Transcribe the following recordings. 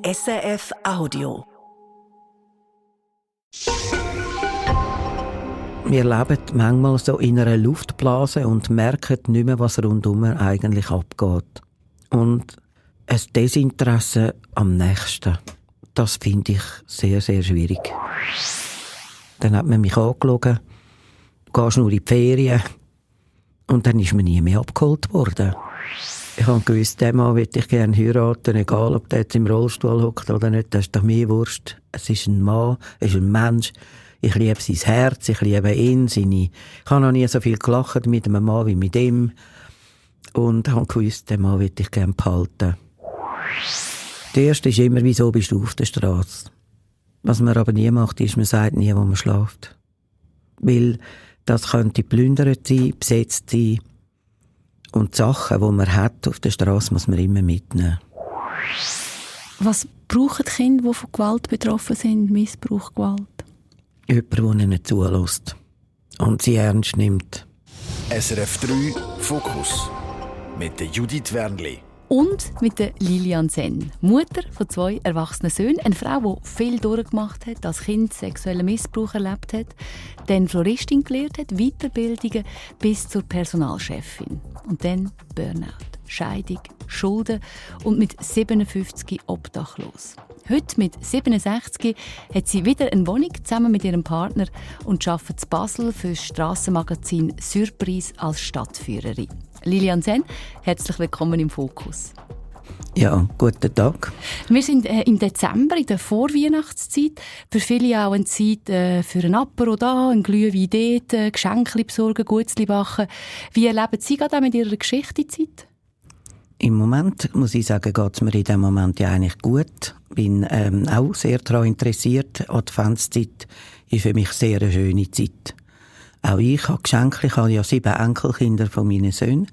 SRF Audio. Wir leben manchmal so in einer Luftblase und merken nicht mehr, was rundum eigentlich abgeht. Und ein Desinteresse am Nächsten, das finde ich sehr, sehr schwierig. Dann hat man mich angeschaut, du gehst nur in die Ferien und dann ist man nie mehr abgeholt worden. Ich habe gewusst, den Mann würde ich gerne heiraten, egal ob der jetzt im Rollstuhl hockt oder nicht, das ist doch mir wurscht. Es ist ein Mann, es ist ein Mensch. Ich liebe sein Herz, ich liebe ihn, Ich habe noch nie so viel gelacht mit einem Mann wie mit ihm. Und habe gewusst, den Mann würde ich gerne behalten. Das Erste ist immer, wieso bist du auf der Straße? Was man aber nie macht, ist, man sagt nie, wo man schläft. Weil das könnte geplündert sein, besetzt sein. Und die Sachen, die man hat auf der Straße, muss man immer mitnehmen. Was brauchen Kinder, die von Gewalt betroffen sind, Missbrauch, Gewalt? Jemand, der ihnen zulässt und sie ernst nimmt. SRF 3 Fokus mit der Judith Wernli. Und mit der Lilian Senn, Mutter von 2 erwachsenen Söhnen, eine Frau, die viel durchgemacht hat, als Kind sexuellen Missbrauch erlebt hat, dann Floristin gelernt hat, Weiterbildungen bis zur Personalchefin. Und dann Burnout, Scheidung, Schulden und mit 57 obdachlos. Heute mit 67 hat sie wieder eine Wohnung zusammen mit ihrem Partner und arbeitet in Basel für das Strassenmagazin «Surprise» als Stadtführerin. Lilian Senn, herzlich willkommen im Fokus. Ja, guten Tag. Wir sind im Dezember, in der Vorweihnachtszeit. Für viele auch eine Zeit für ein Apero da, ein Glühwein dort, Geschenke besorgen, Gutzli backen. Wie erleben Sie gerade auch mit Ihrer Geschichtezeit? Im Moment, muss ich sagen, geht es mir in diesem Moment ja eigentlich gut. Bin auch sehr daran interessiert. Adventszeit ist für mich sehr eine schöne Zeit. Auch ich habe Geschenke. Ich habe ja 7 Enkelkinder von meinen Söhnen.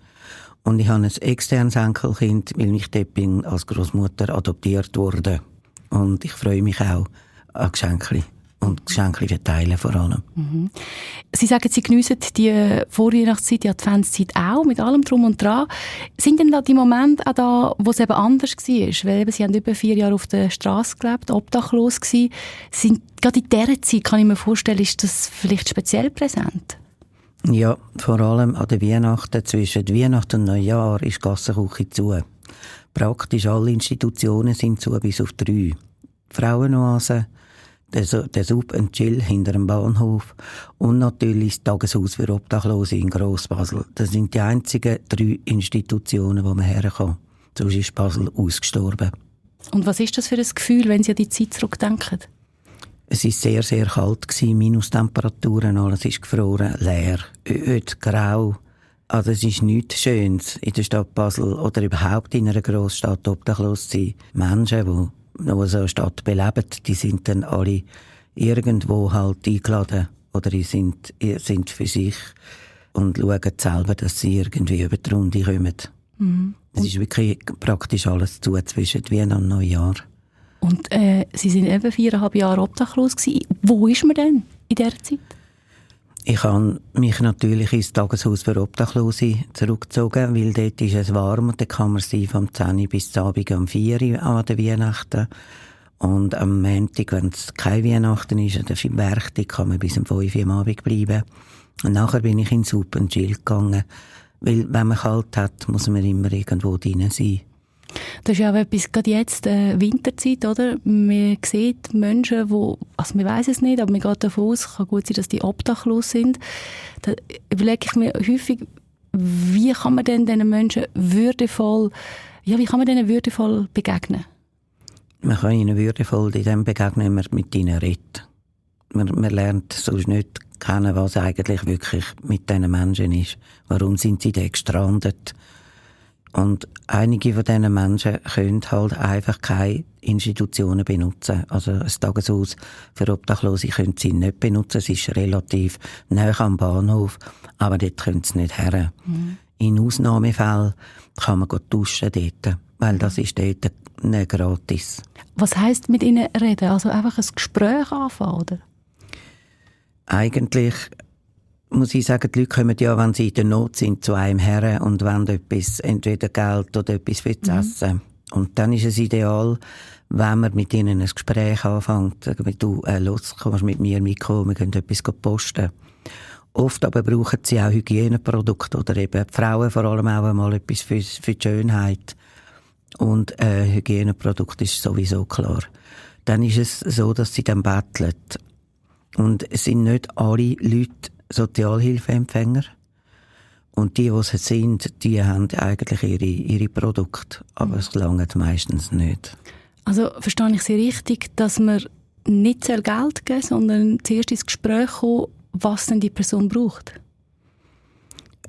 Und ich habe ein externes Enkelkind, weil ich dort bin als Großmutter adoptiert wurde. Und ich freue mich auch an Geschenke. Und Geschenke verteilen vor allem. Mhm. Sie sagen, Sie geniessen die Vorweihnachtszeit, die Adventszeit auch, mit allem Drum und Dran. Sind denn da die Momente auch da, wo es eben anders war? Weil eben, Sie haben über 4 Jahre auf der Straße gelebt, obdachlos gewesen. Gerade in dieser Zeit, kann ich mir vorstellen, ist das vielleicht speziell präsent? Ja, vor allem an den Weihnachten. Zwischen Weihnachten und Neujahr ist die Gassenküche zu. Praktisch alle Institutionen sind zu, bis auf 3. Die Frauenoase, der Sub und Chill hinter dem Bahnhof und natürlich das Tageshaus für Obdachlose in Grossbasel. Das sind die einzigen 3 Institutionen, wo man herkommt. Sonst ist Basel ausgestorben. Und was ist das für ein Gefühl, wenn Sie an die Zeit zurückdenken? Es war sehr, sehr kalt, Minustemperaturen, alles ist gefroren, leer, öd, grau. Also es ist nichts Schönes in der Stadt Basel oder überhaupt in einer Grossstadt obdachlos zu sein. Menschen, die noch so eine Stadt beleben, die sind dann alle irgendwo halt eingeladen oder die sind für sich und schauen selber, dass sie irgendwie über die Runde kommen. Mhm. Es ist wirklich praktisch alles zu zwischen Weihnachten und Neujahr. Und Sie sind eben 4,5 Jahre obdachlos gewesen. Wo ist man denn in dieser Zeit? Ich habe mich natürlich ins Tageshaus für Obdachlose zurückgezogen, weil dort ist es warm und dort kann man sein vom 10 bis zum Abend um 4 Uhr an den Weihnachten. Und am Montag, wenn es kein Weihnachten ist, oder im Werktag, kann man bis um 5 Uhr am Abend bleiben. Und nachher bin ich in Sub und Chill gegangen, weil wenn man kalt hat, muss man immer irgendwo drin sein. Das ist ja auch etwas, gerade jetzt, Winterzeit, oder? Man sieht Menschen, also man weiss es nicht, aber man geht davon aus, es kann gut sein, dass die obdachlos sind. Da überlege ich mir häufig, wie kann man denn diesen Menschen würdevoll begegnen? Man kann ihnen würdevoll in dem begegnen, wenn man mit ihnen redet. Man lernt sonst nicht kennen, was eigentlich wirklich mit diesen Menschen ist. Warum sind sie da gestrandet? Und einige von diesen Menschen können halt einfach keine Institutionen benutzen. Also ein Tageshaus für Obdachlose können sie nicht benutzen. Es ist relativ nahe am Bahnhof, aber dort können sie nicht her. Mhm. In Ausnahmefällen kann man duschen dort, weil das ist dort nicht gratis. Was heisst mit ihnen reden? Also einfach ein Gespräch anfangen, oder? Eigentlich muss ich sagen, die Leute kommen ja, wenn sie in der Not sind, zu einem her und wollen etwas, entweder Geld oder etwas für zu essen. Und dann ist es ideal, wenn man mit ihnen ein Gespräch anfängt, sagen wir, du, los, kommst mit mir mitkommen, wir können etwas posten. Oft aber brauchen sie auch Hygieneprodukte oder eben die Frauen vor allem auch einmal etwas für die Schönheit. Und Hygieneprodukt ist sowieso klar. Dann ist es so, dass sie dann betteln. Und es sind nicht alle Leute Sozialhilfeempfänger. Und die es sind, die haben eigentlich ihre Produkte. Aber es langt meistens nicht. Also verstehe ich Sie richtig, dass man nicht Geld geben soll, sondern zuerst ins Gespräch kommen, was denn die Person braucht?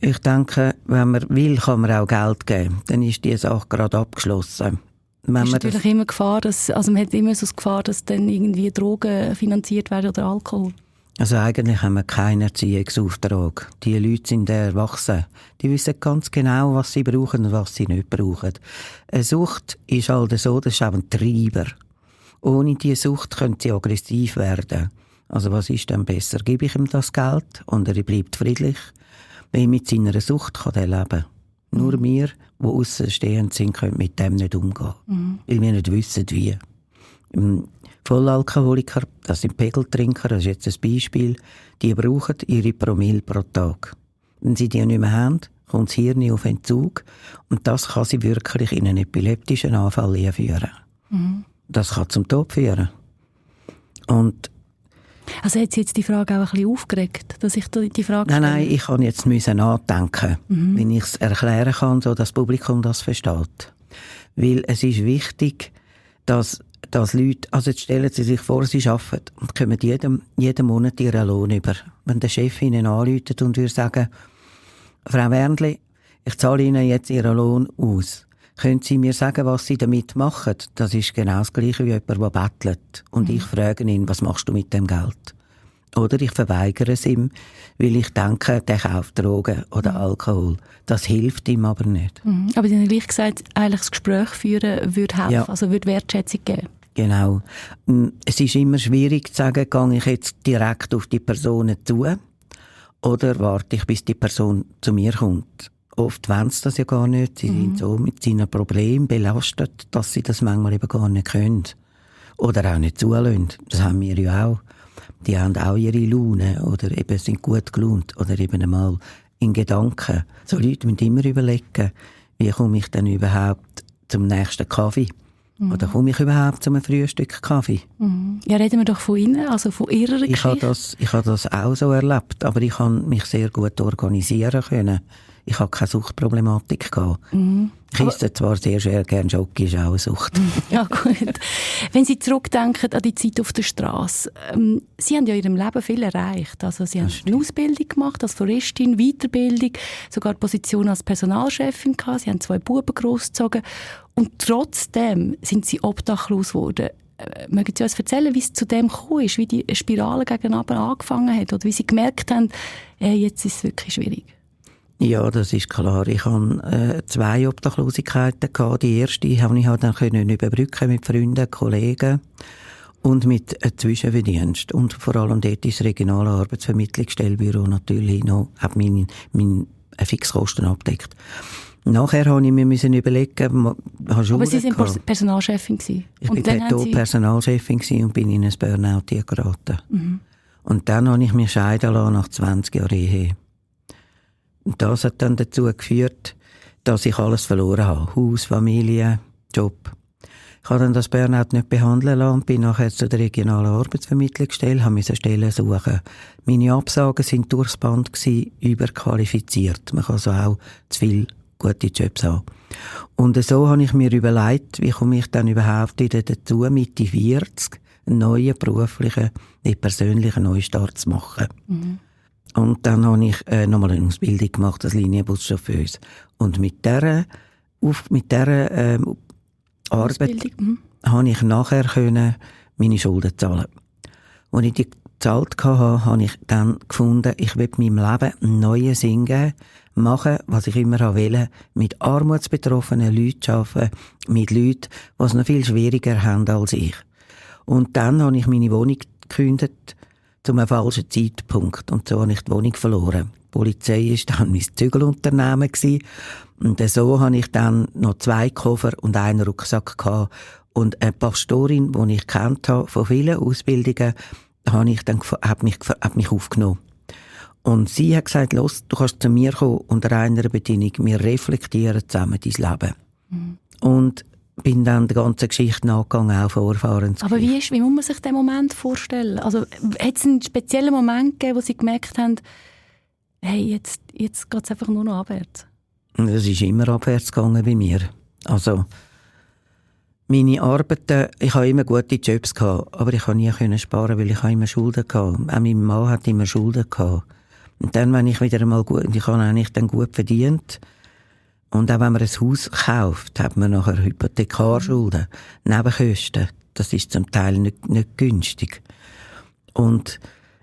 Ich denke, wenn man will, kann man auch Geld geben. Dann ist die Sache gerade abgeschlossen. Es ist natürlich immer Gefahr, man hat immer so das Gefahr, dass dann irgendwie Drogen finanziert werden oder Alkohol. Also eigentlich haben wir keinen Erziehungsauftrag. Die Leute sind erwachsen. Die wissen ganz genau, was sie brauchen und was sie nicht brauchen. Eine Sucht ist halt so, das ist auch ein Treiber. Ohne diese Sucht könnte sie aggressiv werden. Also was ist denn besser? Gebe ich ihm das Geld und er bleibt friedlich? Weil mit seiner Sucht kann er leben. Nur wir, die außenstehend sind, können mit dem nicht umgehen. Weil wir nicht wissen, wie. Vollalkoholiker, das sind Pegeltrinker, das ist jetzt ein Beispiel, die brauchen ihre Promille pro Tag. Wenn sie die nicht mehr haben, kommt das Hirn auf Entzug und das kann sie wirklich in einen epileptischen Anfall führen. Das kann zum Tod führen. Und also hat Sie jetzt die Frage auch ein bisschen aufgeregt, dass ich die Frage stelle? Nein, ich kann jetzt nachdenken, wenn ich es erklären kann, so dass das Publikum das versteht. Weil es ist wichtig, dass Leute, also jetzt stellen Sie sich vor, sie arbeiten und kommen jeden Monat ihren Lohn über. Wenn der Chef Ihnen anruft und würde sagen, Frau Wernli, ich zahle Ihnen jetzt Ihren Lohn aus. Können Sie mir sagen, was Sie damit machen? Das ist genau das Gleiche wie jemand, der bettelt. Und ich frage ihn, was machst du mit dem Geld? Oder ich verweigere es ihm, weil ich denke, der kauft Drogen oder Alkohol. Das hilft ihm aber nicht. Aber Sie haben gleich gesagt, eigentlich das Gespräch führen würde helfen, Ja. also würde Wertschätzung geben. Genau. Es ist immer schwierig zu sagen, gehe ich jetzt direkt auf die Person zu oder warte ich, bis die Person zu mir kommt. Oft wollen sie das ja gar nicht. Sie sind so mit seinen Problemen belastet, dass sie das manchmal eben gar nicht können. Oder auch nicht zulassen. Das haben wir ja auch. Die haben auch ihre Laune oder eben sind gut gelaunt oder eben einmal in Gedanken. So Leute müssen immer überlegen, wie komme ich denn überhaupt zum nächsten Kaffee? Oder komme ich überhaupt zu einem Frühstück Kaffee? Ja, reden wir doch von Ihnen, also von Ihrer Geschichte. Ich habe das auch so erlebt, aber ich kann mich sehr gut organisieren können. Ich habe keine Suchtproblematik gehabt. Ich esse zwar sehr schwer gerne Schoki, ist auch eine Sucht. Ja, gut. Wenn Sie zurückdenken an die Zeit auf der Straße, Sie haben ja in Ihrem Leben viel erreicht. Also Sie haben eine Ausbildung gemacht als Floristin, Weiterbildung, sogar die Position als Personalchefin gehabt. Sie haben 2 Buben großgezogen. Und trotzdem sind Sie obdachlos geworden. Mögen Sie uns erzählen, wie es zu dem gekommen ist, wie die Spirale gegeneinander angefangen hat oder wie Sie gemerkt haben, jetzt ist es wirklich schwierig? Ja, das ist klar. Ich hatte 2 Obdachlosigkeiten gehabt. Die erste konnte ich dann überbrücken mit Freunden, Kollegen und mit Zwischenverdienst. Und vor allem dort ist das regionale Arbeitsvermittlungsstellbüro natürlich noch, hat meine Fixkosten abgedeckt. Nachher musste ich mir überlegen, aber Sie waren Personalchefin gewesen. Ich war Personalchefin und bin in ein Burnout geraten. Und dann habe ich mich scheiden lassen nach 20 Jahren Ehe. Und das hat dann dazu geführt, dass ich alles verloren habe. Haus, Familie, Job. Ich habe dann das Burnout nicht behandeln lassen und bin nachher zu der regionalen Arbeitsvermittlungsstelle, musste Stellen suchen. Meine Absagen waren durchs Band, überqualifiziert. Man kann also auch zu viel gute Jobs haben. Und so habe ich mir überlegt, wie komme ich dann überhaupt wieder dazu, Mitte 40 einen neuen beruflichen, nicht persönlichen Neustart zu machen. Und dann habe ich nochmal eine Ausbildung gemacht als Linienbuschauffeur. Und mit dieser Arbeit habe ich nachher meine Schulden zahlen. Als ich die gezahlt hatte, habe ich dann gefunden, ich will meinem Leben einen neuen Sinn geben, machen, was ich immer wollte, mit armutsbetroffenen Leuten arbeiten, mit Leuten, die es noch viel schwieriger haben als ich. Und dann habe ich meine Wohnung gekündigt, zu einem falschen Zeitpunkt. Und so habe ich die Wohnung verloren. Die Polizei ist dann mein Zügelunternehmen gewesen. Und so hatte ich dann noch 2 Koffer und einen Rucksack gehabt. Und eine Pastorin, die ich kennt habe, von vielen Ausbildungen, hat mich aufgenommen. Und sie hat gesagt, los, du kannst zu mir kommen unter einer Bedingung, wir reflektieren zusammen dein Leben. Mhm. Und bin dann der ganzen Geschichte nachgegangen, auch vorfahren. Aber wie muss man sich den Moment vorstellen? Also, hat es einen speziellen Moment gegeben, wo Sie gemerkt haben, hey, jetzt geht es einfach nur noch abwärts? Es ist immer abwärts gegangen bei mir. Also, meine Arbeiten, ich hatte immer gute Jobs gehabt, aber ich konnte nie sparen, weil ich immer Schulden hatte. Auch mein Mann hat immer Schulden gehabt. Und dann, wenn ich wieder einmal ich habe eigentlich dann gut verdient. Und auch wenn man ein Haus kauft, hat man nachher Hypothekarschulden, Nebenkosten. Das ist zum Teil nicht günstig. Und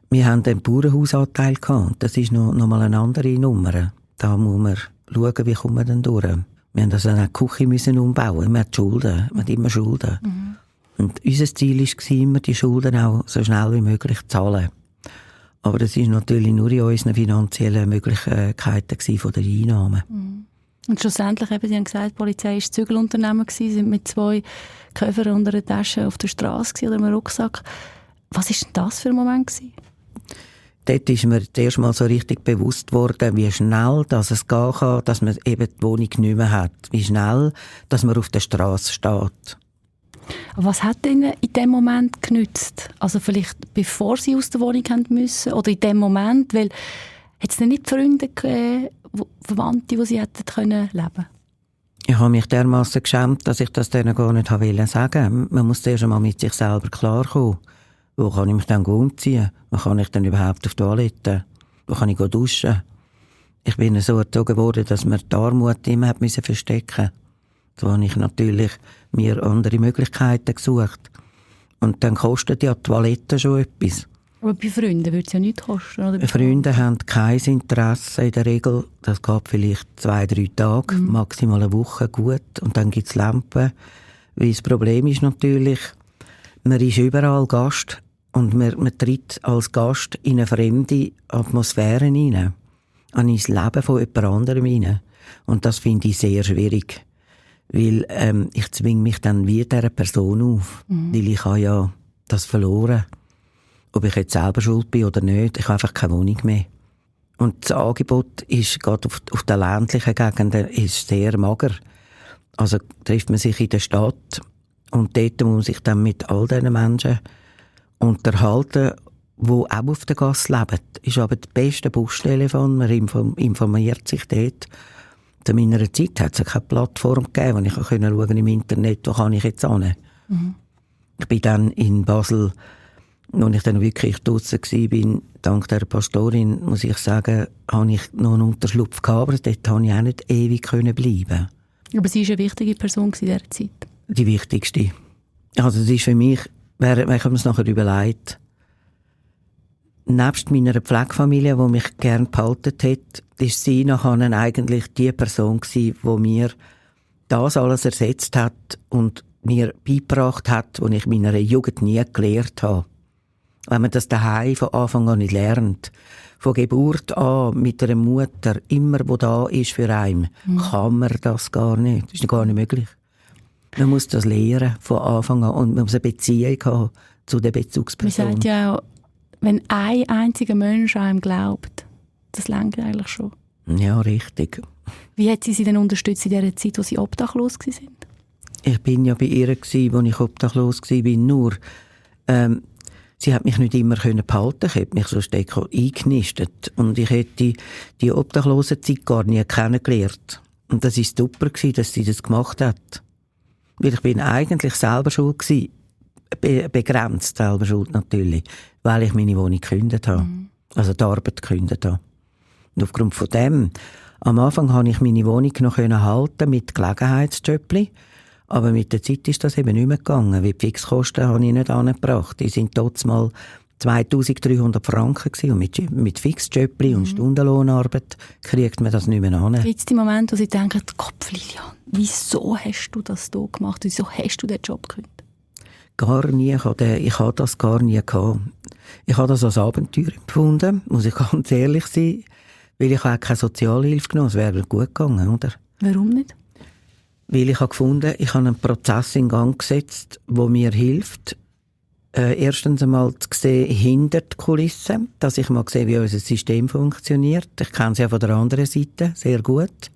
wir haben einen Bauernhausanteil gehabt. Das ist noch mal eine andere Nummer. Da muss man schauen, wie kommen wir denn durch. Wir haben also eine Küche müssen umbauen. Wir hatten immer Schulden. Mhm. Und unser Ziel war immer, die Schulden auch so schnell wie möglich zu zahlen. Aber das war natürlich nur in unseren finanziellen Möglichkeiten von der Einnahmen. Mhm. Und schlussendlich, Sie haben gesagt, die Polizei war Zügelunternehmen, sind mit 2 Koffern unter der Tasche auf der Straße oder im Rucksack. Was war denn das für ein Moment? Dort ist mir zuerst mal so richtig bewusst worden, wie schnell dass es gehen kann, dass man eben die Wohnung nicht mehr hat. Wie schnell, dass man auf der Straße steht. Aber was hat Ihnen in dem Moment genützt? Also vielleicht bevor Sie aus der Wohnung müssen oder in dem Moment? Weil hat es denn nicht Freunde gegeben, Verwandte, die Sie hätten leben können? Ich habe mich dermassen geschämt, dass ich das denen gar nicht sagen wollte. Man muss zuerst einmal mit sich selber klarkommen. Wo kann ich mich dann umziehen? Wo kann ich denn überhaupt auf die Toilette? Wo kann ich duschen? Ich bin so erzogen worden, dass man die Armut immer verstecken musste. So habe ich natürlich mir andere Möglichkeiten gesucht. Und dann kostet ja die Toilette schon etwas. Aber bei Freunden würde es ja nichts kosten, oder? Freunde haben kein Interesse in der Regel. Das geht vielleicht 2-3 Tage, maximal eine Woche gut. Und dann gibt es Lampen. Weil das Problem ist natürlich, man ist überall Gast. Und man tritt als Gast in eine fremde Atmosphäre hinein. An das Leben von jemand anderem hinein. Und das finde ich sehr schwierig. Weil ich zwinge mich dann wie dieser Person auf. Weil ich habe ja das verloren. Ob ich jetzt selber schuld bin oder nicht, ich habe einfach keine Wohnung mehr. Und das Angebot ist gerade auf den ländlichen Gegenden ist sehr mager. Also trifft man sich in der Stadt und dort muss man sich dann mit all diesen Menschen unterhalten, die auch auf der Gasse leben. Ist aber das beste Bustelefon, man informiert sich dort. Zu meiner Zeit hat es keine Plattform gegeben, wo ich schauen im Internet, wo kann ich jetzt hin. Ich bin dann in Basel, als ich dann wirklich draussen war, dank der Pastorin, muss ich sagen, habe ich noch einen Unterschlupf gehabt, aber dort konnte ich auch nicht ewig bleiben. Aber sie war eine wichtige Person in dieser Zeit? Die wichtigste. Also das ist für mich, wenn ich mir es nachher überlegt, nebst meiner Pflegefamilie, die mich gerne behalten hat, ist sie nachher eigentlich die Person gewesen, die mir das alles ersetzt hat und mir beigebracht hat, was ich in meiner Jugend nie gelernt habe. Wenn man das daheim von Anfang an nicht lernt, von Geburt an mit einer Mutter, immer wo da ist für einen, kann man das gar nicht. Das ist gar nicht möglich. Man muss das lernen von Anfang an und man muss eine Beziehung haben zu der Bezugsperson. Man sagt ja auch, wenn ein einziger Mensch einem glaubt, das reicht eigentlich schon. Ja, richtig. Wie hat sie denn unterstützt in dieser Zeit, wo sie obdachlos waren? Ich bin ja bei ihr, als ich obdachlos war, nur sie hat mich nicht immer behalten. Ich hätte mich so eingenistet. Und ich hätte die Obdachlosenzeit gar nie kennengelernt. Und das war super, dass sie das gemacht hat. Weil ich bin eigentlich selber schuld gewesen. Begrenzt selber schuld natürlich. Weil ich meine Wohnung gekündigt habe. Also die Arbeit gekündigt habe. Und aufgrund von dem, am Anfang konnte ich meine Wohnung noch halten mit Gelegenheitsjobli. Aber mit der Zeit ist das eben nicht mehr gegangen, weil die Fixkosten habe ich nicht angebracht. Die sind trotz mal 2300 Franken gewesen. Und mit Fixjobli und Stundenlohnarbeit kriegt man das nicht mehr an. Gibt es die Momente, wo Sie denken, Kopf, Lilian, wieso hast du das hier gemacht? Wieso hast du den Job gekündigt? Gar nie. Ich habe das gar nie gehabt. Ich habe das als Abenteuer empfunden, muss ich ganz ehrlich sein. Weil ich auch keine Sozialhilfe genommen habe. Es wäre gut gegangen, oder? Warum nicht? Weil ich habe gefunden, ich habe einen Prozess in Gang gesetzt, der mir hilft, erstens einmal zu sehen, hinter die Kulissen, dass ich mal sehe, wie unser System funktioniert. Ich kenne es ja von der anderen Seite sehr gut.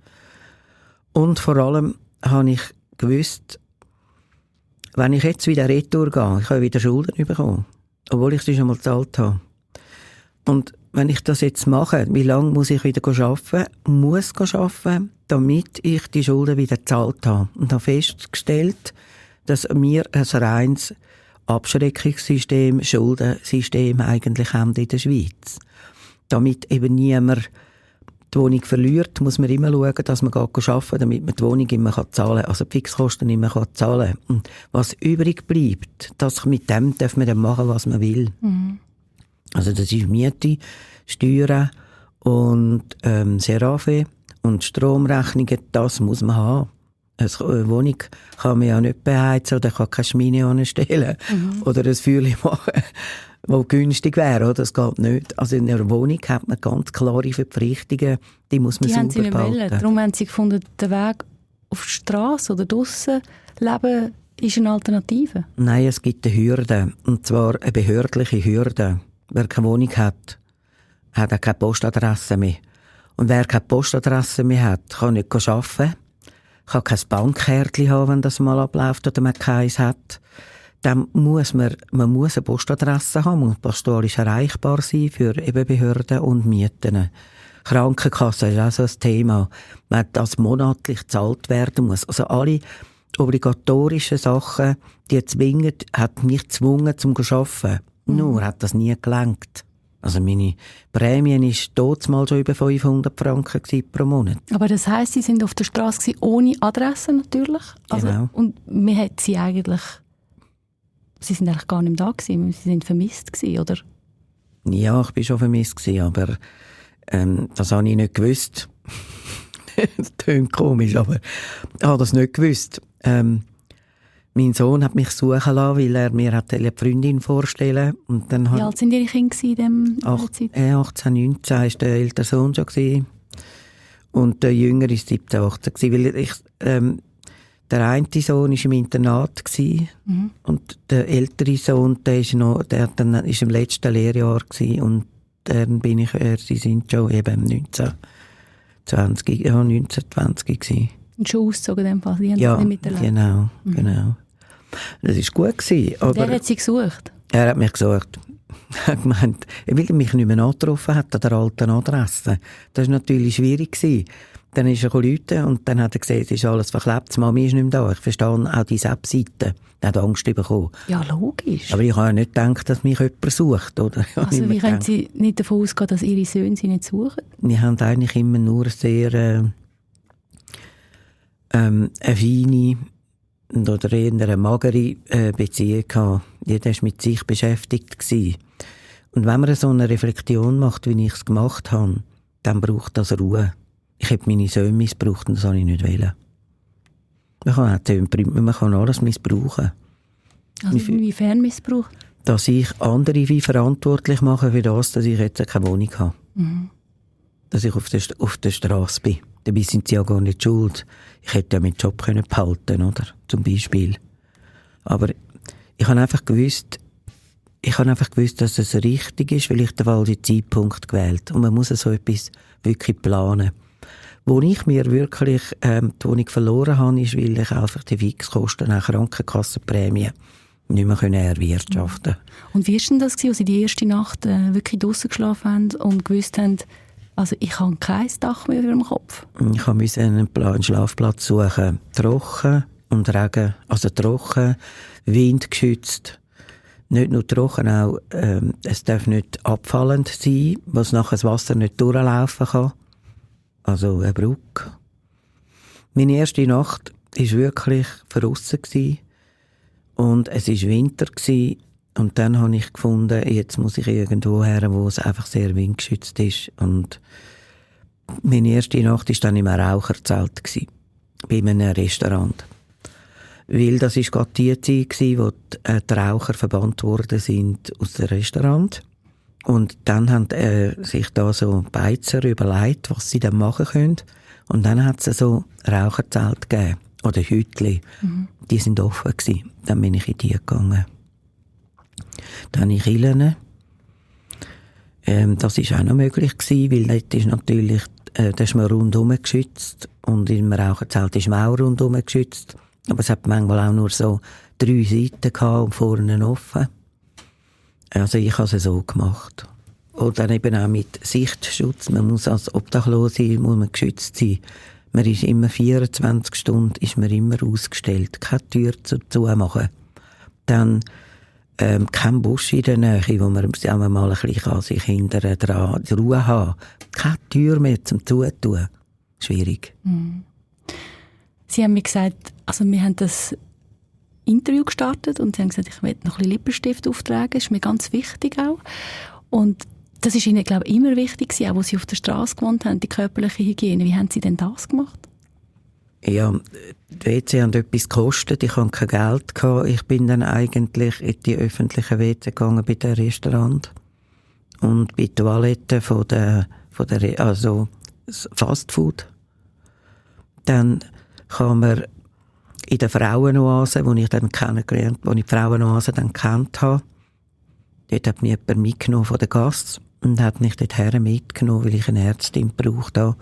Und vor allem habe ich gewusst, wenn ich jetzt wieder retour gehe, ich habe wieder Schulden bekommen, obwohl ich sie schon mal gezahlt habe. Und wenn ich das jetzt mache, wie lange muss ich wieder arbeiten? Muss arbeiten, damit ich die Schulden wieder gezahlt habe. Und habe festgestellt, dass wir ein reines Abschreckungssystem, Schuldensystem eigentlich haben in der Schweiz. Damit eben niemand die Wohnung verliert, muss man immer schauen, dass man arbeiten kann, damit man die Wohnung immer zahlen kann, also die Fixkosten immer zahlen kann. Und was übrig bleibt, mit dem darf man dann machen, was man will. Mhm. Also das ist Miete, Steuern und Serave und Stromrechnungen, das muss man haben. Eine Wohnung kann man ja nicht beheizen oder kann keine Schmine anstellen oder ein Feuerchen machen, das günstig wäre. Oder? Das geht nicht. Also in einer Wohnung hat man ganz klare Verpflichtungen, die muss man sauber behalten. Die haben sie nicht wollen. Darum haben sie gefunden, der Weg auf die Straße oder draussen leben ist eine Alternative. Nein, es gibt eine Hürde, und zwar eine behördliche Hürde. Wer keine Wohnung hat auch keine Postadresse mehr. Und wer keine Postadresse mehr hat, kann nicht arbeiten, kann kein Bankkärtchen haben, wenn das mal abläuft oder man keins hat. Dann muss man muss eine Postadresse haben, muss postalisch erreichbar sein für eben Behörden und Mieten. Krankenkasse ist auch so ein Thema, wenn das monatlich gezahlt werden muss. Also alle obligatorischen Sachen, die zwingen, hat mich gezwungen zum Arbeiten. Nur hat das nie gelangt. Also meine Prämie war damals schon über 500 Franken pro Monat. Aber das heisst, Sie sind auf der Straße ohne Adresse natürlich? Also, genau. Und man hat Sie eigentlich... Sie sind eigentlich gar nicht mehr da gewesen, Sie sind vermisst gewesen, oder? Ja, ich war schon vermisst gewesen, aber das habe ich nicht gewusst. Das klingt komisch, aber ich habe das nicht gewusst. Mein Sohn hat mich suchen lassen, weil er mir eine Freundin vorstellen wollte. Wie alt sind Ihre Kinder in dieser Zeit? 18, 19 war der ältere Sohn schon gewesen. Und der jüngere war 17, 18 gewesen, weil der eine Sohn war im Internat gewesen, und der ältere Sohn, der ist im letzten Lehrjahr gewesen, und dann sie sind schon eben 19, 20 gewesen. Und schon ausgezogen in dem Fall? Sie haben ja, das nicht miterlebt. Genau. Das war gut gewesen, aber wer hat Sie gesucht? Er hat mich gesucht. Er hat gemeint, weil er mich nicht mehr angetroffen hat an der alten Adresse. Das war natürlich schwierig gewesen. Dann ist er gerufen und dann hat er gesehen, es ist alles verklebt, die Mami ist nicht mehr da. Ich verstehe auch die Webseite. Er hat Angst bekommen. Ja, logisch. Aber ich habe ja nicht gedacht, dass mich jemand sucht. Oder? Also wie können Sie nicht davon ausgehen, dass Ihre Söhne Sie nicht suchen? Wir haben eigentlich immer nur sehr eine feine oder eher eine magere Beziehung gehabt. Jeder war mit sich beschäftigt gewesen. Und wenn man so eine Reflexion macht, wie ich es gemacht habe, dann braucht das Ruhe. Ich habe meine Söhne missbraucht und das wollte ich nicht wollen. Man kann alles missbrauchen. Also inwiefern Missbrauch? Dass ich andere wie verantwortlich mache für das, dass ich jetzt keine Wohnung habe. Mhm. Dass ich auf der Straße bin. Dabei sind sie ja gar nicht schuld. Ich hätte ja meinen Job behalten können, oder? Zum Beispiel. Aber ich habe einfach gewusst, dass es richtig ist, weil ich den falschen Zeitpunkt gewählt habe. Und man muss so etwas wirklich planen. Wo ich mir wirklich die Wohnung verloren habe, ist, weil ich einfach die Fixkosten nach Krankenkassenprämien nicht mehr erwirtschaften konnte. Und wie war denn das, als Sie die erste Nacht wirklich draussen geschlafen haben und gewusst haben, also ich habe kein Dach mehr über dem Kopf? Ich musste einen Schlafplatz suchen. Trocken und Regen. Also trocken, windgeschützt. Nicht nur trocken, auch es darf nicht abfallend sein, was nachher das Wasser nicht durchlaufen kann. Also eine Brücke. Meine erste Nacht war wirklich draussen. Und es war Winter. Und dann habe ich gefunden, jetzt muss ich irgendwo her, wo es einfach sehr windgeschützt ist. Und meine erste Nacht war dann in einem Raucherzelt, bei einem Restaurant. Weil das war gerade die Zeit, wo die Raucher verbannt worden sind aus dem Restaurant. Und dann haben sich da so Beizer überlegt, was sie dann machen können. Und dann hat es so Raucherzelte gegeben. Oder Hütli. Die sind offen gewesen. Dann bin ich in die gegangen. Dann habe ich Killen. Das war auch noch möglich gewesen, weil dort ist natürlich, da ist man rundum geschützt. Und im Raucherzelt ist man auch rundum geschützt. Aber es hat manchmal auch nur so 3 Seiten gehabt und vorne offen. Also ich habe es so gemacht. Und dann eben auch mit Sichtschutz. Man muss als Obdachlose muss man geschützt sein. Man ist immer 24 Stunden ist man immer ausgestellt. Keine Tür zu machen. Dann kein Busch in der Nähe, wo man mal ein bisschen sich hinterher dran Ruhe haben kann. Keine Tür mehr zum Zutun. Schwierig. Sie haben mir gesagt, also wir haben das Interview gestartet und Sie haben gesagt, ich möchte noch ein bisschen Lippenstift auftragen. Das ist mir ganz wichtig auch. Und das ist Ihnen, glaube ich, immer wichtig gewesen, auch als Sie auf der Straße gewohnt haben, die körperliche Hygiene. Wie haben Sie denn das gemacht? Ja, die WC haben etwas gekostet, ich hatte kein Geld gehabt. Ich bin dann eigentlich in die öffentlichen WC gegangen bei dem Restaurant und bei Toiletten also Fastfood. Dann kam man in der Frauenoase, die ich dann kennengelernt, wo ich die Frauenoase dann kennt habe. Dort hat mich jemand mitgenommen von den Gästen und hat mich dorthin mitgenommen, weil ich eine Ärztin brauchte.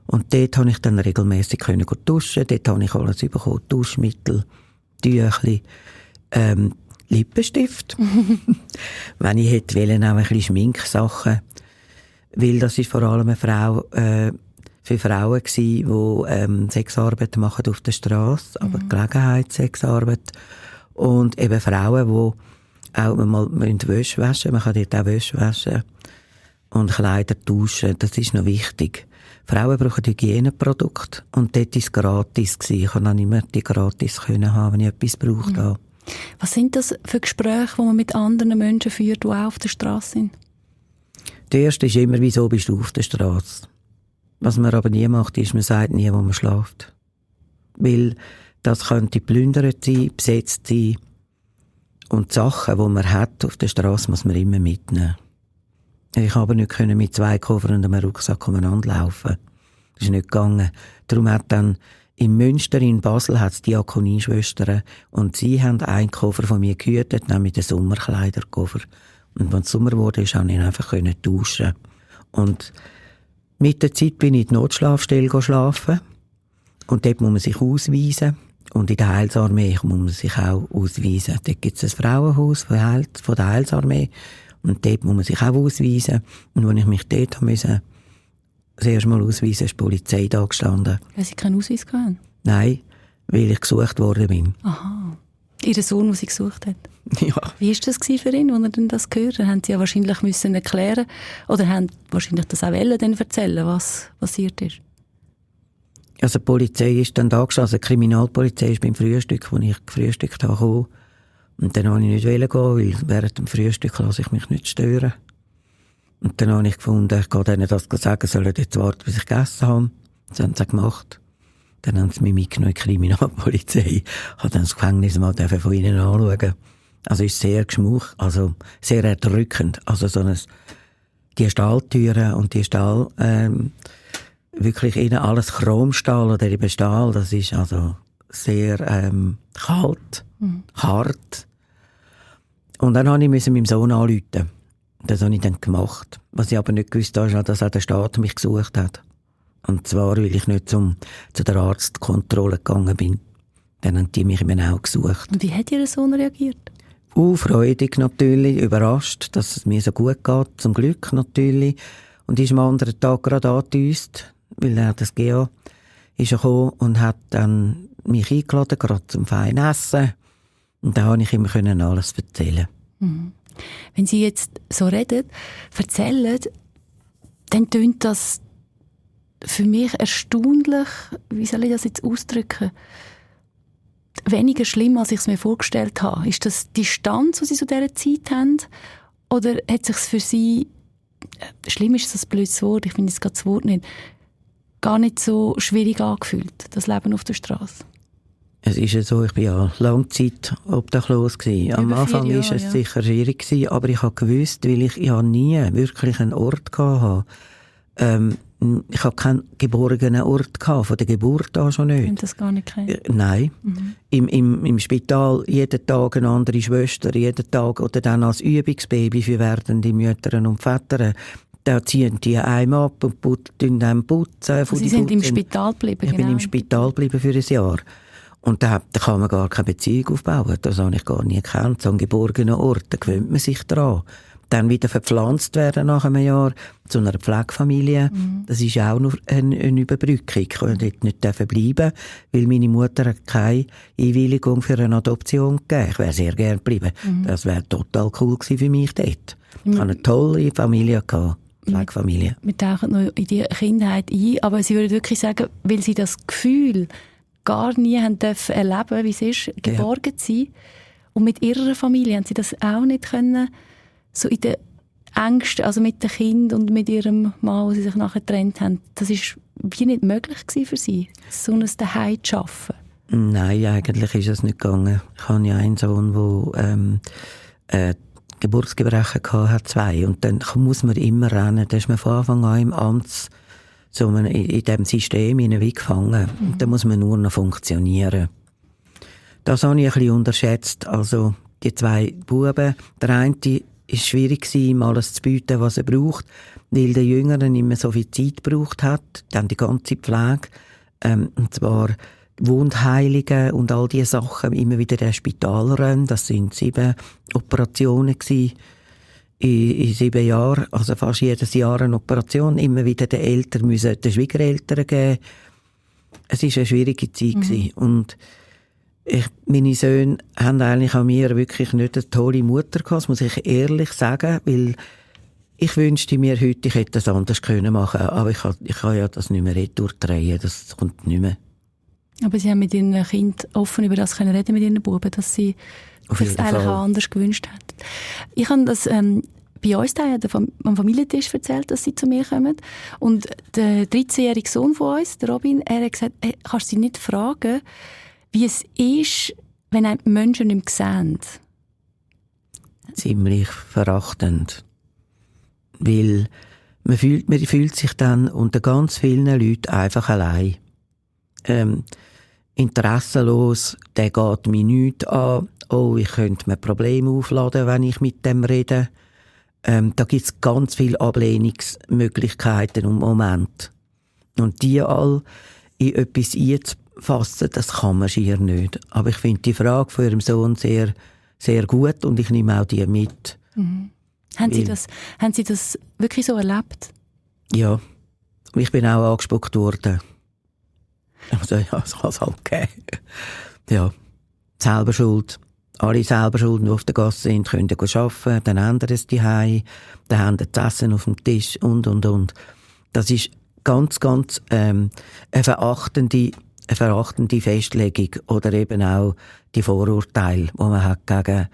Und dort konnte ich dann regelmässig duschen. Dort habe ich alles bekommen. Duschmittel, Tüchli, Lippenstift. Wenn ich hätte wollen, auch ein bisschen Schminksachen. Weil das ist vor allem eine Frau, für Frauen gewesen, die Sexarbeit machen auf der Straße, aber Gelegenheitssexarbeit. Und eben Frauen, die auch mal Wäsche waschen. Man kann dort auch Wäsche waschen und Kleider tauschen. Das ist noch wichtig. Frauen brauchen Hygieneprodukte und dort war es gratis. Ich konnte dann immer die gratis haben, wenn ich etwas braucht habe. Was sind das für Gespräche, die man mit anderen Menschen führt, die auch auf der Straße sind? Der erste ist immer, wieso bist du auf der Straße? Was man aber nie macht, ist, man sagt nie, wo man schläft. Weil das könnte geplündert sein, besetzt sein. Und die Sachen, die man hat auf der Straße, muss man immer mitnehmen. Ich konnte aber nicht mit 2 Koffern und einem Rucksack umeinander laufen. Das ist nicht gegangen. Darum hat dann in Münster, in Basel, hat es Diakonieschwestern und sie haben einen Koffer von mir gehütet, nämlich den Sommerkleiderkoffer. Und wenn es Sommer wurde, konnte ich einfach tauschen. Und mit der Zeit bin ich in die Notschlafstelle schlafen. Und dort muss man sich ausweisen. Und in der Heilsarmee muss man sich auch ausweisen. Dort gibt es ein Frauenhaus von der Heilsarmee. Und dort muss man sich auch ausweisen. Und als ich mich dort musste, das erste Mal ausweisen, ist die Polizei da gestanden. Weil Sie keinen Ausweis hatten? Nein, weil ich gesucht worden bin. Aha. Ihr Sohn, den Sie gesucht hat? Ja. Wie war das für ihn, als er denn das gehört hat? Haben Sie ja wahrscheinlich müssen erklären oder haben wahrscheinlich das auch dann erzählen, was passiert ist? Also die Polizei ist dann da gestanden, also die Kriminalpolizei ist beim Frühstück, als ich gefrühstückt habe, gekommen. Und dann wollte ich nicht gehen, weil während dem Frühstück lasse ich mich nicht stören. Und dann habe ich gefunden, ich gehe denen das sagen, sollen jetzt warten, bis ich gegessen habe. Das haben sie gemacht. Dann haben sie mich mitgenommen in die Kriminalpolizei. Ich habe dann das Gefängnis mal von ihnen anschauen. Also es ist sehr geschmuch, also sehr erdrückend. Also so die Stahltüren und die Stahl, wirklich innen alles Chromstahl oder eben Stahl, das ist also sehr kalt, hart. Und dann musste ich meinem Sohn anrufen. Das habe ich dann gemacht. Was ich aber nicht gewusst habe, ist, dass auch der Staat mich gesucht hat. Und zwar, weil ich nicht zu der Arztkontrolle gegangen bin. Dann haben die mich eben auch gesucht. Und wie hat Ihr Sohn reagiert? Freudig natürlich, überrascht, dass es mir so gut geht, zum Glück natürlich. Und ist am anderen Tag gerade angedüst, weil er das GA ist gekommen und hat dann mich eingeladen, gerade zum feinen Essen. Und da konnte ich ihm alles erzählen. Mhm. Wenn Sie jetzt so reden, erzählen, dann tönt das für mich erstaunlich, wie soll ich das jetzt ausdrücken, weniger schlimm, als ich es mir vorgestellt habe. Ist das die Distanz, die Sie zu dieser Zeit haben? Oder hat es sich für Sie, schlimm ist das ein blödes Wort, ich finde jetzt gerade das Wort nicht, gar nicht so schwierig angefühlt, das Leben auf der Straße? Es ist ja so, ich war ja lange Zeit obdachlos gewesen. Am Anfang war es sicher schwierig gewesen, aber ich habe gewusst, weil ich ja nie wirklich einen Ort hatte. Ich habe keinen geborgenen Ort gehabt, von der Geburt an schon nicht. Und das gar nicht kennen? Nein. Im Spital jeden Tag eine andere Schwester, jeden Tag, oder dann als Übungsbaby für werdende Mütter und Väter. Da ziehen die einem ab und putzen. Sie sind im Spital geblieben? Ich bin im Spital geblieben für ein Jahr. Und da kann man gar keine Beziehung aufbauen. Das habe ich gar nie gekannt. So einen geborgenen Ort, da gewöhnt man sich dran. Dann wieder verpflanzt werden nach einem Jahr zu einer Pflegefamilie. Das ist auch nur eine Überbrückung. Ich konnte dort nicht bleiben, weil meine Mutter keine Einwilligung für eine Adoption gegeben. Ich wäre sehr gerne geblieben. Das wäre total cool gewesen für mich dort. Ich hatte eine tolle Familie gehabt. Pflegefamilie. Wir tauchen noch in die Kindheit ein, aber Sie würden wirklich sagen, weil Sie das Gefühl gar nie haben dürfen erleben, wie es ist, geborgen zu sein. Und mit Ihrer Familie haben Sie das auch nicht können, so in den Ängsten, also mit dem Kind und mit Ihrem Mann, wo Sie sich nachher getrennt haben. Das war wie nicht möglich gewesen für Sie, so ein Zuhause zu arbeiten? Nein, eigentlich ist es nicht gegangen. Ich habe ja einen Sohn, der Geburtsgebrechen hatte, 2. Und dann muss man immer rennen. Da ist man von Anfang an im Amts, so in diesem System wie gefangen. Und da muss man nur noch funktionieren. Das habe ich ein bisschen unterschätzt. Also die 2 Buben, der eine war schwierig, ihm alles zu bieten, was er braucht, weil der Jüngere nicht mehr so viel Zeit gebraucht hat. Dann die ganze Pflege. Und zwar Wundheilungen und all diese Sachen, immer wieder in Spital rennen. Das sind 7 Operationen gewesen. In 7 Jahren, also fast jedes Jahr eine Operation, immer wieder den Eltern müssen den Schwiegereltern geben. Es war eine schwierige Zeit gewesen. Und meine Söhne haben eigentlich an mir wirklich nicht eine tolle Mutter gehabt, das muss ich ehrlich sagen, weil ich wünschte mir heute, ich hätte das anders können machen, aber ich kann ja das nicht mehr retourdrehen, das kommt nicht mehr. Aber Sie haben mit Ihren Kindern offen über das können reden mit Ihren Buben, dass Sie das eigentlich auch anders gewünscht hätten. Ich habe das bei uns am Familientisch erzählt, dass Sie zu mir kommen. Und der 13-jährige Sohn von uns, der Robin, er hat gesagt, hey, kannst du Sie nicht fragen, wie es ist, wenn einem Menschen nicht mehr sehen? Ziemlich verachtend. Weil man fühlt sich dann unter ganz vielen Leuten einfach allein. Interessenlos, der geht mir nichts an. Oh, ich könnte mir Probleme aufladen, wenn ich mit dem rede. Da gibt es ganz viele Ablehnungsmöglichkeiten und Momente. Und die all in etwas einzufassen, das kann man schier nicht. Aber ich finde die Frage von Ihrem Sohn sehr, sehr gut und ich nehme auch die mit. Haben Sie das wirklich so erlebt? Ja. Ich bin auch angespuckt worden. Also ja, das kann es halt geben. Ja, selber schuld. Alle selber schuld, die auf der Gasse sind, können arbeiten, dann ändern sie daheim, dann haben sie das Essen auf dem Tisch und. Das ist ganz, ganz eine verachtende Festlegung oder eben auch die Vorurteile, die man hat gegen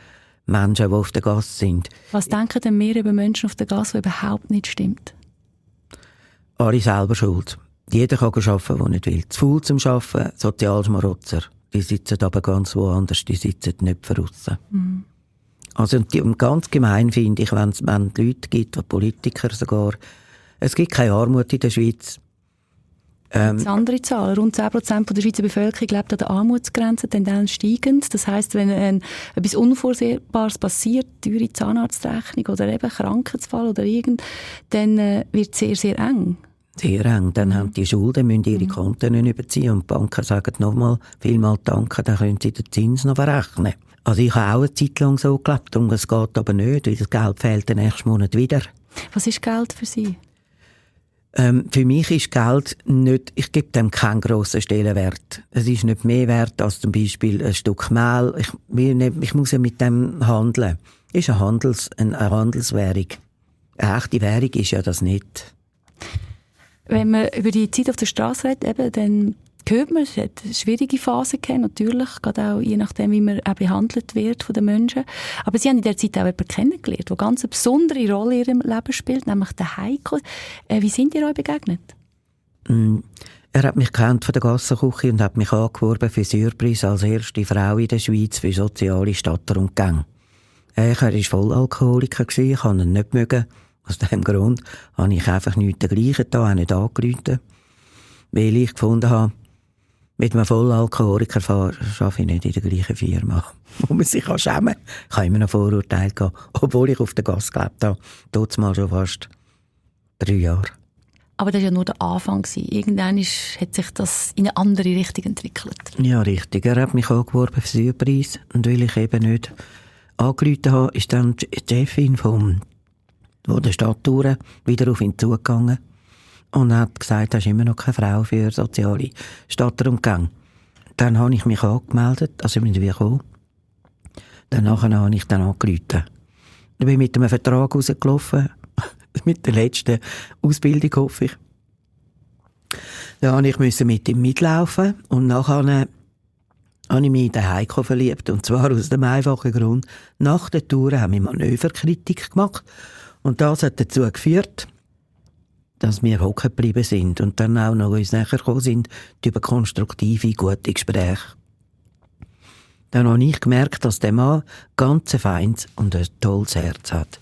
Menschen, die auf der Gasse sind. Was denken denn wir über Menschen auf der Gasse, die überhaupt nicht stimmt? Alle selber schuld. Jeder kann arbeiten, der nicht will. Zu faul zum Arbeiten, Sozialschmarotzer. Die sitzen aber ganz woanders, die sitzen nicht draussen. Also und ganz gemein finde ich, wenn es Leute gibt, die Politiker sogar, es gibt keine Armut in der Schweiz. Das andere Zahlen. Rund 10% der Schweizer Bevölkerung lebt an der Armutsgrenze, Tendenz steigend. Das heisst, wenn etwas Unvorsehbares passiert, teure Zahnarztrechnung oder eben Krankheitsfall oder dann wird es sehr, sehr eng. Sehr eng. Dann haben die Schulden, müssen ihre Konten nicht überziehen und die Banken sagen nochmal, vielmal danke, dann können sie den Zins noch verrechnen. Also ich habe auch eine Zeit lang so gelebt und es geht aber nicht, weil das Geld fehlt den nächsten Monat wieder. Was ist Geld für Sie? Für mich ist Geld nicht, ich gebe dem keinen grossen Stellenwert. Es ist nicht mehr wert als zum Beispiel ein Stück Mehl. Ich muss ja mit dem handeln. Es ist eine Handelswährung. Eine echte Währung ist ja das nicht. Wenn man über die Zeit auf der Straße redet, eben, dann hört man, es hat schwierige Phasen gegeben, natürlich, gerade auch je nachdem, wie man auch behandelt wird von den Menschen. Aber Sie haben in der Zeit auch jemanden kennengelernt, der ganz eine besondere Rolle in Ihrem Leben spielt, nämlich den Heiko. Wie sind ihr euch begegnet? Er hat mich kennt von der Gassenküche und hat mich angeworben für Surprise als erste Frau in der Schweiz für soziale Stadtrundgänge. Er war Vollalkoholiker, ich konnte ihn nicht mögen. Aus diesem Grund habe ich einfach nichts dergleichen da, auch nicht angerufen. Weil ich gefunden habe, mit einem Vollalkoholiker arbeite ich nicht in der gleichen Firma, wo man sich schämen kann. Ich habe immer noch Vorurteile gehabt, obwohl ich auf der Gasse gelebt habe. Dort mal schon fast 3 Jahre. Aber das war ja nur der Anfang. Irgendwann hat sich das in eine andere Richtung entwickelt. Ja, richtig. Er hat mich angeworben für Surprise. Und weil ich eben nicht angerufen habe, ist dann die Chefin von der Stadttouren wieder auf ihn zugegangen und hat gesagt, er ist immer noch keine Frau für soziale Stadtrundgänge. Dann habe ich mich angemeldet, also ich bin wieder gekommen. Danach habe ich dann angerufen. Ich bin mit einem Vertrag rausgelaufen, mit der letzten Ausbildung, hoffe ich. Dann musste ich mit ihm mitlaufen und nachher habe ich mich in den Heiko verliebt. Und zwar aus dem einfachen Grund, nach der Tour haben wir Manöverkritik gemacht. Und das hat dazu geführt, dass wir hocken geblieben sind und dann auch noch uns näher gekommen sind über konstruktive, gute Gespräche. Dann habe ich gemerkt, dass der Mann ganz ein feines und ein tolles Herz hat.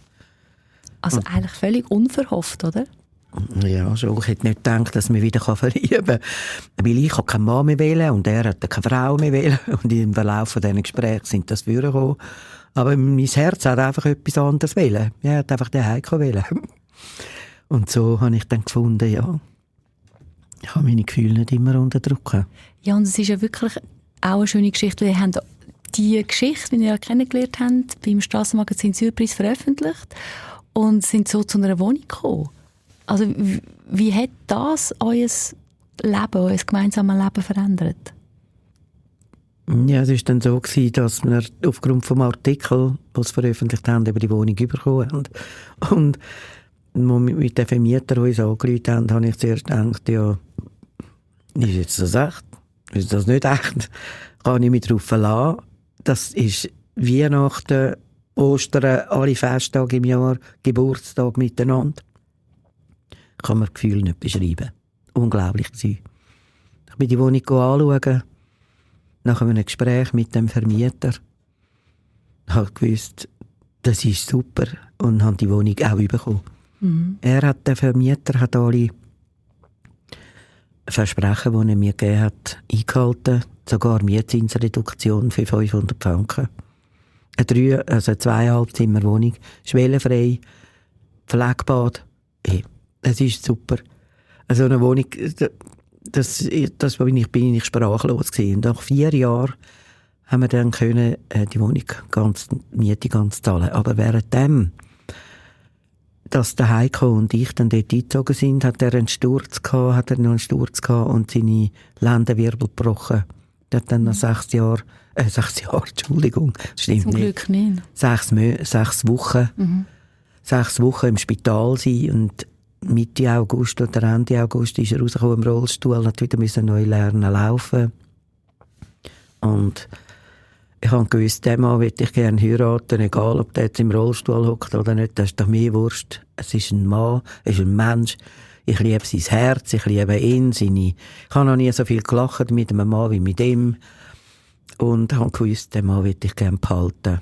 Also eigentlich völlig unverhofft, oder? Ja, schon. Ich hätte nicht gedacht, dass man wieder verlieben kann. Weil ich keinen Mann mehr wählen und er hat keine Frau mehr wählen. Und im Verlauf dieser Gespräche sind das vorgekommen. Aber mein Herz hat einfach etwas anderes wählen. Er hat einfach den Heiko wählen. Und so habe ich dann gefunden, ja, ich kann meine Gefühle nicht immer unterdrücken. Ja, und es ist ja wirklich auch eine schöne Geschichte. Wir haben die Geschichte, die wir ja kennengelernt haben, beim Strassenmagazin Surprise veröffentlicht und sind so zu einer Wohnung gekommen. Also wie hat das euer Leben, euer gemeinsames Leben verändert? Ja, es war dann so, dass wir aufgrund des Artikels, den sie veröffentlicht haben, über die Wohnung bekommen haben. Und als wir mit den Vermietern uns angerufen haben, habe ich zuerst gedacht, ja, ist jetzt das echt? Ist das nicht echt? Kann ich mich darauf verlassen? Das ist Weihnachten, Ostern, alle Festtage im Jahr, Geburtstag miteinander. Kann man das Gefühl nicht beschreiben. Unglaublich gewesen. Ich bin die Wohnung anschauen, nach einem Gespräch mit dem Vermieter. Ich habe gewusst, das ist super und habe die Wohnung auch bekommen. Mhm. Der Vermieter hat alle Versprechen, die er mir gegeben hat, eingehalten. Sogar Mietzinsreduktion für 500 Franken. Eine 2,5 Zimmer Wohnung, schwellenfrei, Pflegebad. Hey, es ist super. Also eine Wohnung, das bin ich sprachlos gewesen. Nach 4 Jahren haben wir dann können, die Wohnung Miete ganz zahlen. Aber währenddem, dass der Heiko und ich dann dort eingezogen sind, hat er noch einen Sturz gehabt und seine Lendenwirbel gebrochen. Er hat dann nach 6 Jahren, Entschuldigung, das stimmt Zum Glück nicht. 6 Wochen. 6 Wochen im Spital sein und Mitte August oder Ende August ist er rausgekommen im Rollstuhl, hat wieder neu lernen laufen. Und ich habe gewusst, den Mann würde ich gerne heiraten, egal ob der jetzt im Rollstuhl hockt oder nicht, das ist doch mir wurscht. Es ist ein Mann, es ist ein Mensch. Ich liebe sein Herz, ich liebe ihn, ich habe noch nie so viel gelacht mit einem Mann wie mit ihm. Und habe gewusst, den Mann würde ich gerne behalten.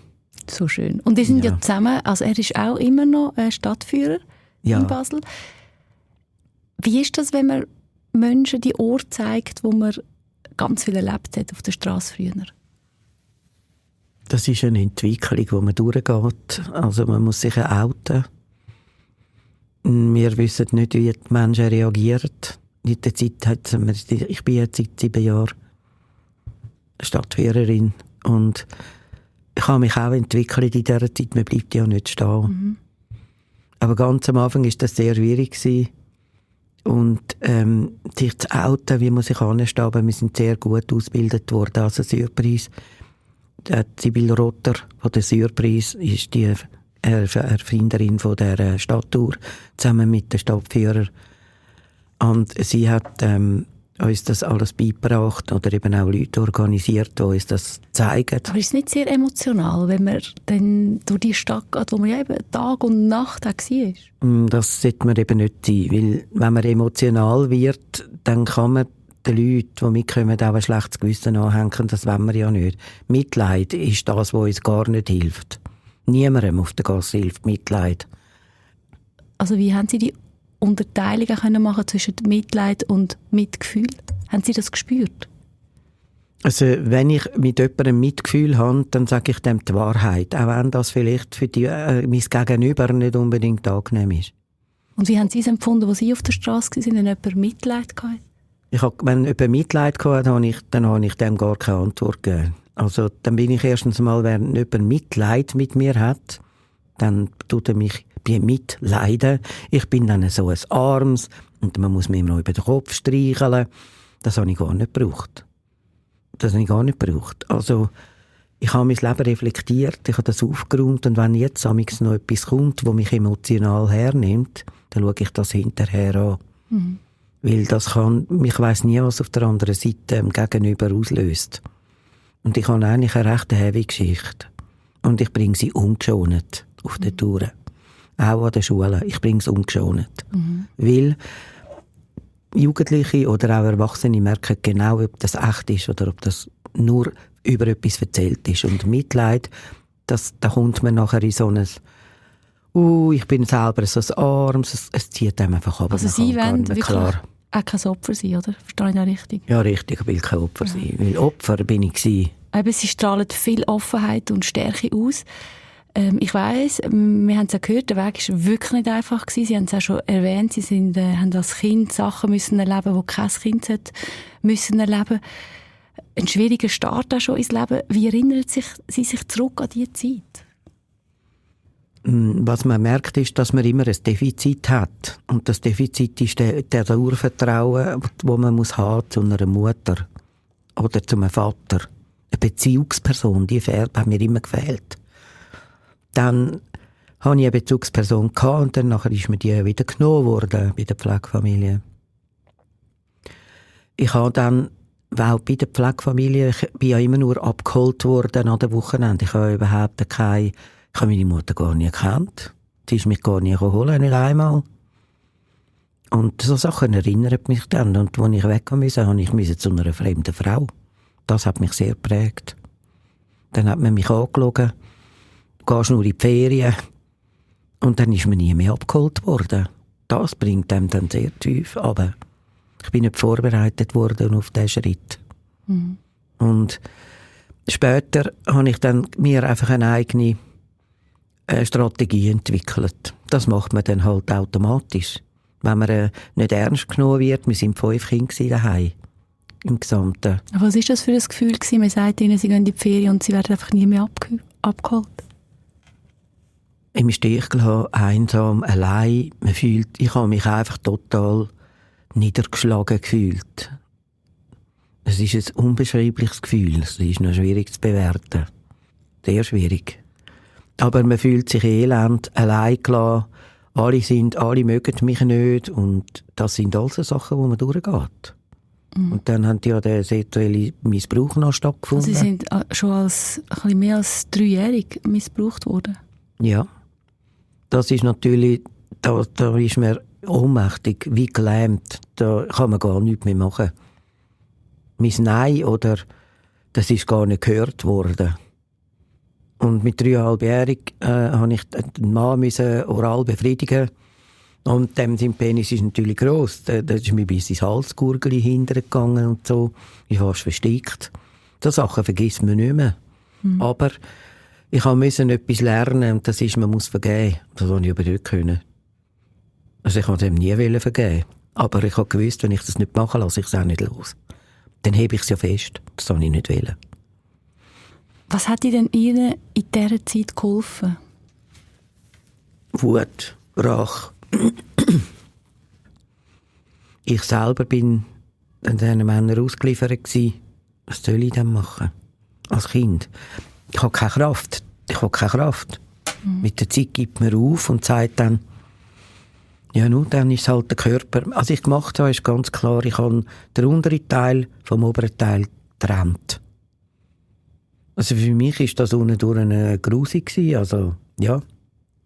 So schön. Und die sind ja zusammen, also er ist auch immer noch Stadtführer in Basel. Wie ist das, wenn man Menschen die Orte zeigt, wo man ganz viel erlebt hat auf der Straße früher? Das ist eine Entwicklung, die man durchgeht. Also man muss sich outen. Wir wissen nicht, wie die Menschen reagieren. In der Zeit ich bin jetzt seit 7 Jahren Stadtführerin und ich habe mich auch entwickelt in dieser Zeit. Man bleibt ja nicht stehen. Mhm. Aber ganz am Anfang war das sehr schwierig gewesen. Und sich zu outen, wie man sich ansteht, aber wir sind sehr gut ausgebildet worden als Surprise. Der Sibyl Rotter von der Surprise ist die Erfinderin von der Stadttour, zusammen mit den Stadtführern. Und sie hat uns das alles beigebracht oder eben auch Leute organisiert, die uns das zeigen. Aber ist es nicht sehr emotional, wenn man dann durch die Stadt geht, wo man ja eben Tag und Nacht auch war? Das sollte man eben nicht sein, weil wenn man emotional wird, dann kann man den Leuten, die mitkommen, auch ein schlechtes Gewissen anhängen, das wollen wir ja nicht. Mitleid ist das, was uns gar nicht hilft. Niemandem auf der Gasse hilft Mitleid. Also wie haben Sie die Unterteilungen können machen zwischen Mitleid und Mitgefühl? Haben Sie das gespürt? Also wenn ich mit jemandem Mitgefühl habe, dann sage ich dem die Wahrheit, auch wenn das vielleicht für mein Gegenüber nicht unbedingt angenehm ist. Und wie haben Sie es empfunden, als Sie auf der Straße waren, wenn jemand Mitleid hatte? Wenn jemand Mitleid hatte, dann habe ich dem gar keine Antwort gegeben. Also dann bin ich erstens mal, wenn jemand Mitleid mit mir hat, dann tut er mich mitleiden. Ich bin dann so ein Arms und man muss mir noch über den Kopf streicheln. Das habe ich gar nicht gebraucht. Also ich habe mein Leben reflektiert, ich habe das aufgeräumt und wenn jetzt noch etwas kommt, das mich emotional hernimmt, dann schaue ich das hinterher an. Mhm. Weil ich weiss nie, was auf der anderen Seite im Gegenüber auslöst. Und ich habe eigentlich eine recht heavy Geschichte. Und ich bringe sie ungeschont auf den Touren. Auch an der Schule. Ich bringe es ungeschont. Mhm. Weil Jugendliche oder auch Erwachsene merken genau, ob das echt ist oder ob das nur über etwas erzählt ist. Und Mitleid, da kommt man nachher in so ein ich bin selber so ein Arms, es zieht einem einfach ab. Also Sie wollen wirklich auch kein Opfer sein, oder? Verstehe ich das richtig? Ja, richtig, ich will kein Opfer sein. Weil Opfer bin ich gewesen. Eben, Sie strahlen viel Offenheit und Stärke aus. Ich weiss, wir haben es ja gehört, der Weg war wirklich nicht einfach gewesen. Sie haben es auch schon erwähnt, Sie haben als Kind Sachen müssen erleben, die kein Kind müssen erleben. Ein schwieriger Start auch schon ins Leben. Wie erinnern Sie sich zurück an diese Zeit? Was man merkt, ist, dass man immer ein Defizit hat. Und das Defizit ist der Urvertrauen, das man muss haben zu einer Mutter oder zu einem Vater. Eine Beziehungsperson, die hat mir immer gefehlt. Dann hatte ich eine Bezugsperson und dann ist mir die wieder genommen worden bei der Pflegefamilie. Ich habe dann, weil bei der Pflegefamilie, ich bin ja immer nur abgeholt worden an den Wochenende. Ich habe ich habe meine Mutter gar nicht gekannt. Sie ist mich gar nicht geholt, nicht einmal. Und so Sachen erinnern mich dann. Und als ich weg musste, musste ich zu einer fremden Frau. Das hat mich sehr geprägt. Dann hat man mich angeschaut, gehst nur in die Ferien. Und dann ist man nie mehr abgeholt worden. Das bringt einem dann sehr tief. Aber ich bin nicht vorbereitet worden auf diesen Schritt. Mhm. Und später habe ich dann mir einfach eine eigene Strategie entwickelt. Das macht man dann halt automatisch. Wenn man nicht ernst genommen wird, wir waren 5 Kinder daheim im Gesamten. Aber was war das für ein Gefühl gewesen? Man sagt ihnen, sie gehen in die Ferien und sie werden einfach nie mehr abgeholt? Im Stich gelassen, einsam, allein. Ich habe mich einfach total niedergeschlagen gefühlt. Es ist ein unbeschreibliches Gefühl. Es ist noch schwierig zu bewerten. Sehr schwierig. Aber man fühlt sich elend, allein gelassen. Alle mögen mich nicht. Und das sind alles Sachen, wo man durchgeht. Mhm. Und dann hat ja der sexuelle Missbrauch noch stattgefunden. Sie sind schon ein bisschen mehr als 3-jährig missbraucht worden? Ja. Das ist natürlich, da ist man ohnmächtig, wie gelähmt. Da kann man gar nichts mehr machen. Mein Nein, das ist gar nicht gehört worden. Und mit 3,5-jährig musste ich den Mann oral befriedigen. Und sein Penis ist natürlich gross. Da ist mir bis ins Halsgurgel hintergegangen und so. Ich war fast verstickt. So Sachen vergisst man nicht mehr. Mhm. Aber ich musste etwas lernen und das ist, man muss vergeben. Das konnte ich aber nicht können. Also ich wollte ihm nie vergeben. Aber ich habe gewusst, wenn ich das nicht mache, lasse ich es auch nicht los. Dann hebe ich es ja fest. Das soll ich nicht wollen. Was hat Ihnen in dieser Zeit geholfen? Wut, Rache. Ich selber bin diesen Männern ausgeliefert gewesen. Was soll ich denn machen? Als Kind. Ich habe keine Kraft. Mhm. Mit der Zeit gibt man auf und sagt dann, ja, nun, dann ist halt der Körper. Was ich gemacht habe, ist ganz klar, ich habe den unteren Teil vom oberen Teil getrennt. Also für mich war das unten durch grusig gewesen. Also, ja,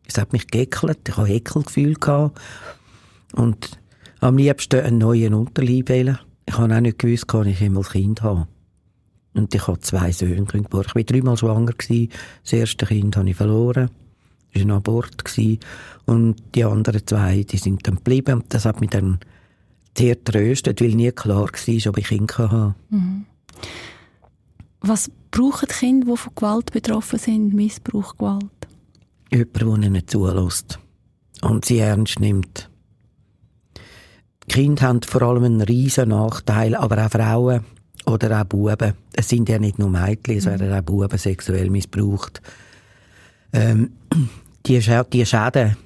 es hat mich geekelt. Ich hatte Ekelgefühl gehabt. Und am liebsten einen neuen Unterleib wählen. Ich Ich habe auch nicht gewusst, kann ich einmal Kind haben. Und ich habe 2 Söhne geboren. Ich war 3-mal schwanger. Das erste Kind habe ich verloren. Das war ein Abort. Und die anderen 2, die sind dann geblieben. Und das hat mich dann sehr tröstet, weil nie klar war, ob ich Kinder habe. Mhm. Was brauchen Kinder, die von Gewalt betroffen sind? Missbrauch, Gewalt? Jemand, der ihnen zulässt und sie ernst nimmt. Die Kinder haben vor allem einen riesen Nachteil, aber auch Frauen oder auch Buben. Es sind ja nicht nur Mädchen, es werden auch Buben sexuell missbraucht. Die Schäden,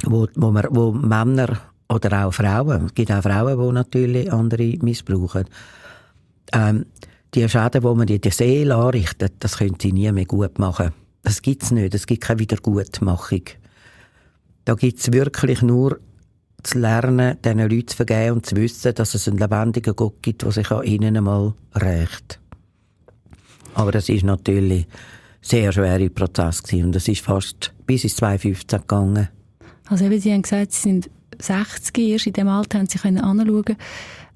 wo Männer oder auch Frauen, es gibt auch Frauen, die natürlich andere missbrauchen, die Schäden, die man in der Seele anrichtet, das können sie nie mehr gut machen. Das gibt es nicht, es gibt keine Wiedergutmachung. Da gibt es wirklich nur zu lernen, diesen Leuten zu vergeben und zu wissen, dass es einen lebendigen Gott gibt, der sich an ihnen einmal rächt. Aber das ist natürlich ein sehr schwerer Prozess gewesen. Und das ist fast bis ins 2015 gegangen. Also eben, Sie haben gesagt, Sie sind 60 erst, in diesem Alter haben Sie anschauen können.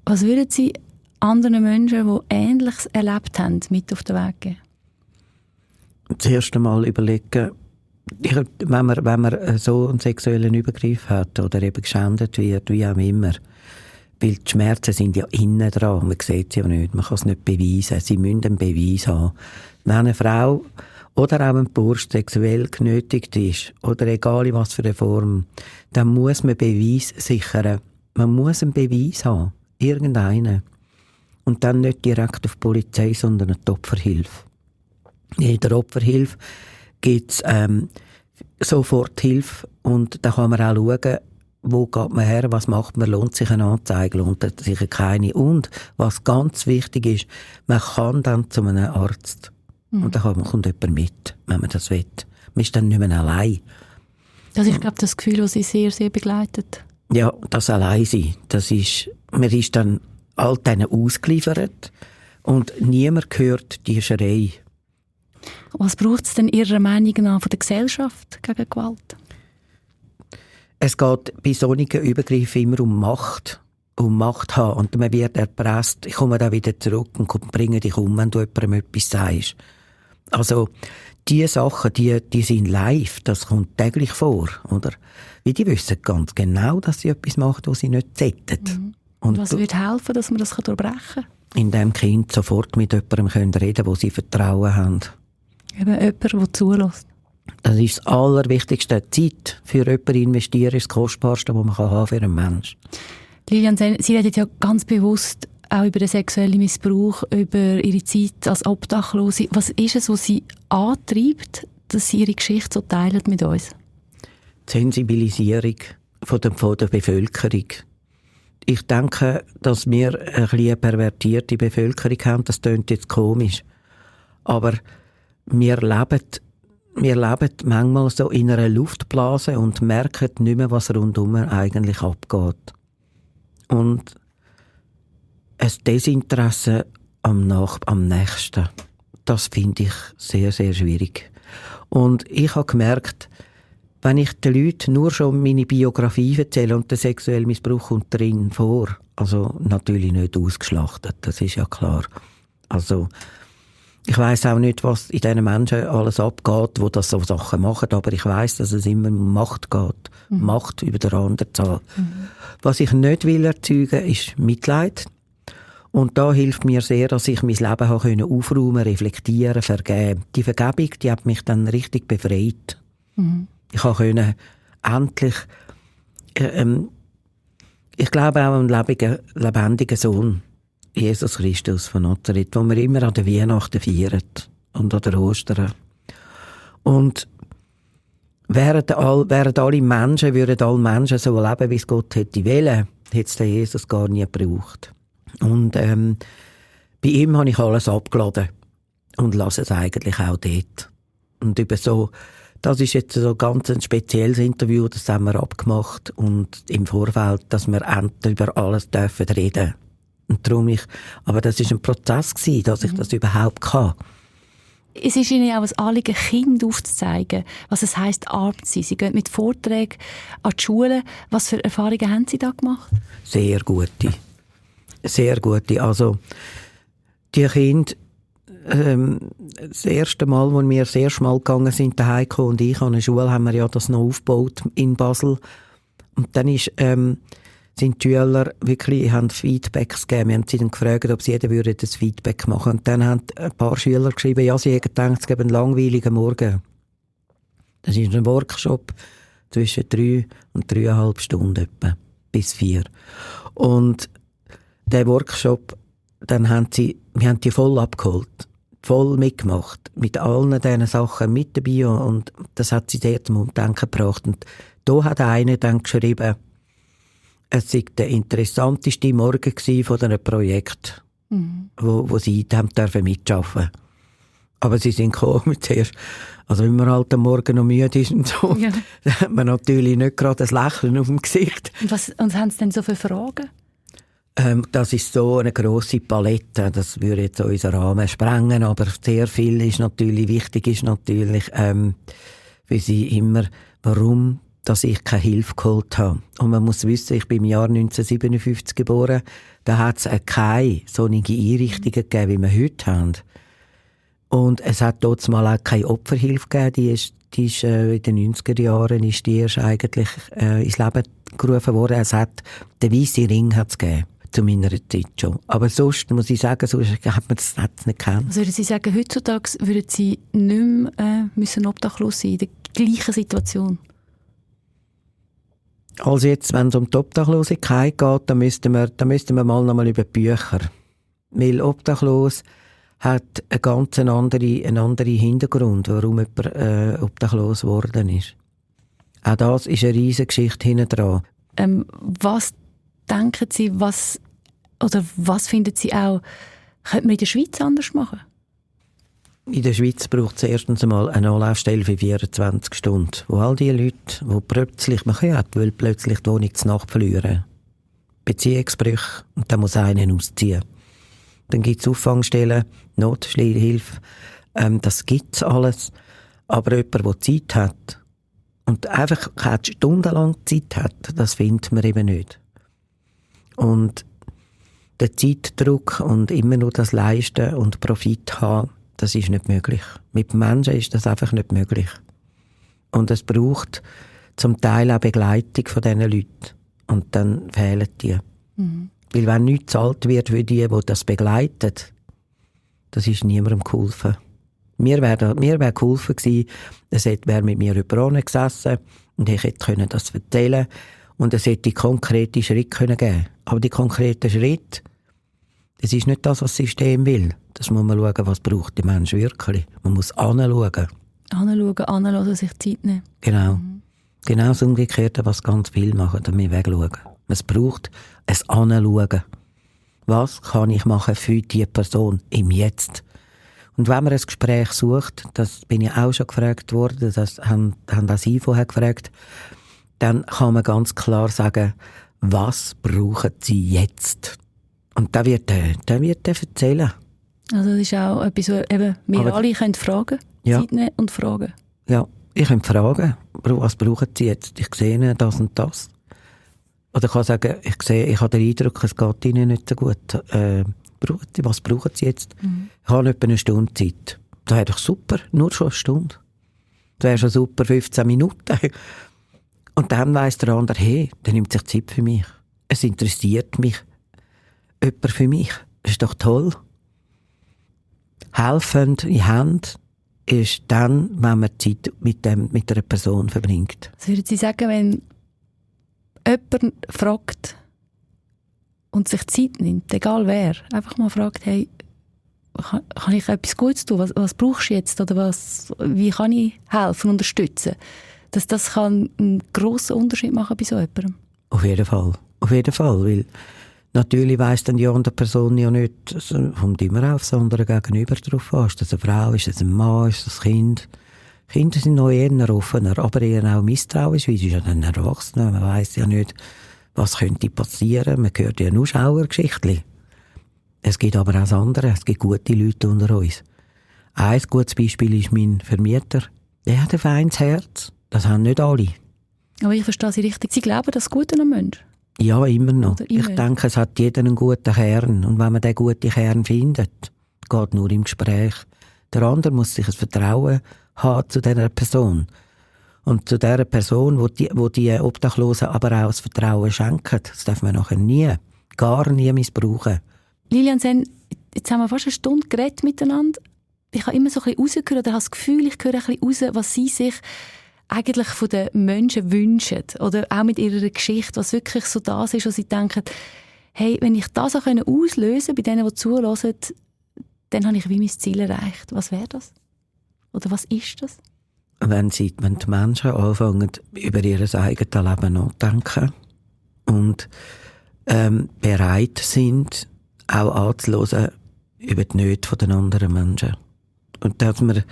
Was würden Sie anderen Menschen, die Ähnliches erlebt haben, mit auf den Weg geben? Das erste Mal überlegen, wenn man so einen sexuellen Übergriff hat oder eben geschändet wird, wie auch immer, weil die Schmerzen sind ja innen dran, man sieht sie ja nicht, man kann es nicht beweisen, sie müssen einen Beweis haben. Wenn eine Frau oder auch ein Bursch sexuell genötigt ist, oder egal in was für eine Form, dann muss man Beweis sichern. Man muss einen Beweis haben, irgendeinen. Und dann nicht direkt auf die Polizei, sondern eine Opferhilfe. In der Opferhilfe gibt es Soforthilfe und da kann man auch schauen, wo geht man her, was macht man, lohnt sich eine Anzeige, lohnt sich keine. Und was ganz wichtig ist, man kann dann zu einem Arzt. Und da kommt jemand mit, wenn man das will. Man ist dann nicht mehr allein. Das ist, glaube ich, das Gefühl, das Sie sehr, sehr begleitet. Ja, das Alleinsein, man ist dann all denen ausgeliefert und niemand hört die Schreie. Was braucht es denn Ihrer Meinung nach von der Gesellschaft gegen Gewalt? Es geht bei solchen Übergriffen immer um Macht haben. Und man wird erpresst, ich komme da wieder zurück und bringe dich um, wenn du jemandem etwas sagst. Also, diese Sachen, die sind live, das kommt täglich vor, oder? Weil die wissen ganz genau, dass sie etwas machen, was sie nicht sollten. Und was würde helfen, dass man das durchbrechen kann? Indem Kind sofort mit jemandem reden können, wo sie Vertrauen haben. Eben jemand, der zulässt. Das ist das Allerwichtigste. Zeit für jemanden investieren ist das Kostbarste, was man haben für einen Menschen. Lilian Senn, Sie reden ja ganz bewusst auch über den sexuellen Missbrauch, über Ihre Zeit als Obdachlose. Was ist es, was Sie antreibt, dass Sie Ihre Geschichte so teilen mit uns? Die Sensibilisierung von der Bevölkerung. Ich denke, dass wir ein bisschen eine pervertierte Bevölkerung haben. Das klingt jetzt komisch. Aber wir leben manchmal so in einer Luftblase und merken nicht mehr, was rundum eigentlich abgeht. Und ein Desinteresse am Nächsten, das finde ich sehr, sehr schwierig. Und ich habe gemerkt, wenn ich den Leuten nur schon meine Biografie erzähle und der sexuelle Missbrauch kommt drin vor, also natürlich nicht ausgeschlachtet, das ist ja klar. Also ich weiss auch nicht, was in diesen Menschen alles abgeht, die das so Sachen machen, aber ich weiss, dass es immer um Macht geht. Macht über der Anderzahl. Was ich nicht will erzeugen, ist Mitleid. Und da hilft mir sehr, dass ich mein Leben aufräumen, reflektieren, vergeben. Die Vergebung, die hat mich dann richtig befreit. Ich konnte endlich, ich glaube auch an einen lebendigen Sohn, Jesus Christus von Nazareth, den wir immer an der Weihnachten feiern und an der Ostern. Und wären alle Menschen so leben, wie es Gott hätte wollen, hätte es den Jesus gar nie gebraucht. Und bei ihm habe ich alles abgeladen und lasse es eigentlich auch dort. Und das ist jetzt so ganz ein spezielles Interview, das haben wir abgemacht und im Vorfeld, dass wir endlich über alles dürfen reden. Und darum aber das ist ein Prozess gewesen, dass ich das überhaupt kann. Es ist Ihnen auch ein Anliegen, Kindern aufzuzeigen, was es heisst, arm zu sein. Sie gehen mit Vorträgen an die Schulen. Was für Erfahrungen haben Sie da gemacht? Sehr gute. Sehr gute. Also, die Kinder, das erste Mal, als wir das erste Mal gegangen sind, der Heiko und ich, an der Schule, haben wir ja das noch aufgebaut in Basel. Und dann sind die Schüler wirklich, haben Feedbacks gegeben. Wir haben sie dann gefragt, ob sie jeder würde das Feedback machen. Und dann haben ein paar Schüler geschrieben, ja, sie hätten gedacht, es gäbe einen langweiligen Morgen. Das ist ein Workshop zwischen 3 und 3,5 Stunden etwa, bis 4. Und der Workshop, wir haben die voll abgeholt, voll mitgemacht, mit allen diesen Sachen, mit der Bio, und das hat sie dort zum Umdenken gebracht. Und da hat einer dann geschrieben, es sei der interessanteste Morgen von einem Projekt, wo sie mitarbeiten durften. Aber sie sind gekommen zuerst. Also wenn man halt am Morgen noch müde ist und so, ja, dann hat man natürlich nicht gerade ein Lächeln auf dem Gesicht. Und haben Sie denn so viele Fragen? Das ist so eine grosse Palette. Das würde jetzt unseren Rahmen sprengen, aber sehr viel ist natürlich, wichtig ist natürlich für sie immer, warum dass ich keine Hilfe geholt habe. Und man muss wissen, ich bin im Jahr 1957 geboren, da hat es keine solche Einrichtungen gegeben, wie wir heute haben. Und es hat dort mal auch keine Opferhilfe gegeben, die ist in den 90er Jahren ist die erst eigentlich ins Leben gerufen worden. Es hat den weißen Ring hat's gegeben, zu meiner Zeit schon. Aber sonst muss ich sagen, sonst hat man das nicht gekannt. Also würden Sie sagen, heutzutage würden Sie nicht mehr müssen obdachlos sein, in der gleichen Situation? Also jetzt, wenn es um die Obdachlosigkeit geht, dann müssten wir mal nochmal über die Bücher. Weil obdachlos hat einen ganz anderen Hintergrund, warum jemand obdachlos geworden ist. Auch das ist eine riesige Geschichte hinten dran. Was denken Sie, was finden Sie auch, könnte man in der Schweiz anders machen? In der Schweiz braucht es erstens einmal eine Anlaufstelle für 24 Stunden, wo all die Leute, die plötzlich, man kann ja plötzlich die Wohnung zur Nacht verlieren, Beziehungsbrüche, und dann muss einer ausziehen. Dann gibt es Auffangstellen, Nothilfe, das gibt es alles. Aber jemand, der Zeit hat und einfach stundenlang Zeit hat, das findet man eben nicht. Und der Zeitdruck und immer nur das Leisten und Profit haben, das ist nicht möglich. Mit Menschen ist das einfach nicht möglich. Und es braucht zum Teil auch Begleitung von diesen Leuten. Und dann fehlen die. Mhm. Weil wenn nichts gezahlt wird für die das begleiten, das ist niemandem geholfen. Mir wäre geholfen gewesen, es wäre mit mir über gesessen und ich hätte das erzählen können und es hätte konkrete Schritte geben können. Aber die konkreten Schritte, das ist nicht das, was das System will. Das muss man schauen, was braucht der Mensch wirklich. Man muss hinschauen. Hinschauen, sich Zeit nehmen. Genau. Mhm. Genau das Umgekehrte, was ganz viel machen, damit wegschauen. Es braucht ein Hinschauen. Was kann ich machen für diese Person im Jetzt? Und wenn man ein Gespräch sucht, das bin ich auch schon gefragt worden, das haben auch Sie vorher gefragt, dann kann man ganz klar sagen, was brauchen Sie jetzt? Und da wird er erzählen. Also das ist auch etwas, wo eben wir alle können fragen, ja. Zeit nehmen und fragen. Ja, ich kann fragen, was brauchen Sie jetzt? Ich sehe das und das. Oder ich kann sagen, ich habe den Eindruck, es geht Ihnen nicht so gut. Was brauchen Sie jetzt? Mhm. Ich habe etwa eine Stunde Zeit. Das wäre doch super, nur schon eine Stunde. Das wäre schon super, 15 Minuten. Und dann weiss der andere, hey, der nimmt sich Zeit für mich. Es interessiert mich. Jemand für mich. Das ist doch toll. Helfend in Hand ist dann, wenn man Zeit mit einer Person verbringt. Was würden Sie sagen, wenn jemand fragt und sich Zeit nimmt, egal wer, einfach mal fragt, hey, kann ich etwas Gutes tun? Was brauchst du jetzt? Oder wie kann ich helfen, unterstützen? Dass das kann einen grossen Unterschied machen bei so jemandem. Auf jeden Fall, weil natürlich weiss dann die andere Person ja nicht, es kommt immer auf das andere Gegenüber drauf an. Ist das eine Frau, ist das ein Mann, ist das ein Kind? Kinder sind noch eher offener, aber eher auch misstrauisch, weil sie ist ja dann erwachsen. Man weiss ja nicht, was könnte passieren. Man hört ja nur Schauergeschichten. Es gibt aber auch das andere, es gibt gute Leute unter uns. Ein gutes Beispiel ist mein Vermieter. Der hat ein feines Herz. Das haben nicht alle. Aber ich verstehe Sie richtig. Sie glauben das Gute am Menschen? Ja, immer noch. Oder immer? Ich denke, es hat jeder einen guten Kern. Und wenn man den guten Kern findet, geht nur im Gespräch. Der andere muss sich ein Vertrauen haben zu dieser Person. Und zu dieser Person, wo die Obdachlosen aber auch das Vertrauen schenken, das darf man nachher gar nie missbrauchen. Lilian Sen, jetzt haben wir fast eine Stunde geredet miteinander. Ich habe immer so ein bisschen rausgehört, oder habe das Gefühl, ich höre ein bisschen raus, was Sie sich eigentlich von den Menschen wünschen. Oder auch mit ihrer Geschichte, was wirklich so das ist, was sie denken, hey, wenn ich das auch auslösen bei denen, die zuhören, dann habe ich wie mein Ziel erreicht. Was wäre das? Oder was ist das? Wenn die Menschen anfangen, über ihr eigenes Leben nachzudenken und bereit sind, auch anzuhören über die Nöte der anderen Menschen. Und dass man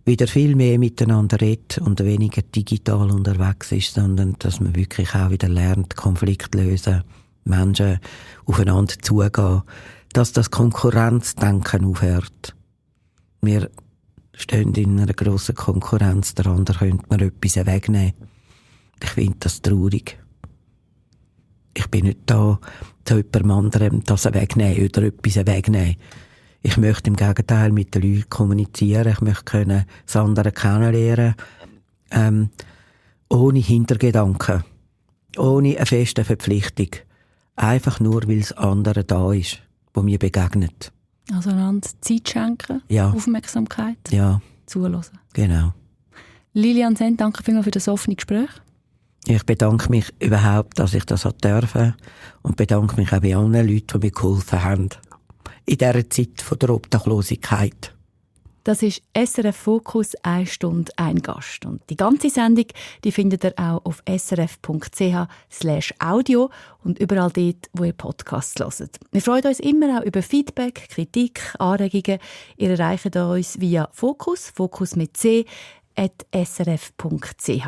wieder viel mehr miteinander redet und weniger digital unterwegs ist, sondern dass man wirklich auch wieder lernt, Konflikte lösen, Menschen aufeinander zugehen, dass das Konkurrenzdenken aufhört. Wir stehen in einer grossen Konkurrenz, der andere könnte mir etwas wegnehmen. Ich finde das traurig. Ich bin nicht da, zu jemandem anderem das wegnehmen oder etwas wegnehmen. Ich möchte im Gegenteil mit den Leuten kommunizieren. Ich möchte das andere kennenlernen. Ohne Hintergedanken. Ohne eine feste Verpflichtung. Einfach nur, weil das andere da ist, wo mir begegnet. Also einander Zeit schenken, Ja. Aufmerksamkeit, Ja, zuhören. genau. Lilian Sen, danke vielmals für das offene Gespräch. Ich bedanke mich überhaupt, dass ich das durfte. Und bedanke mich auch bei allen Leuten, die mir geholfen haben. In dieser Zeit der Obdachlosigkeit. Das ist SRF Fokus, 1 Stunde, ein Gast. Und die ganze Sendung die findet ihr auch auf srf.ch/audio und überall dort, wo ihr Podcasts hört. Wir freuen uns immer auch über Feedback, Kritik, Anregungen. Ihr erreicht uns via Fokus mit c, @srf.ch.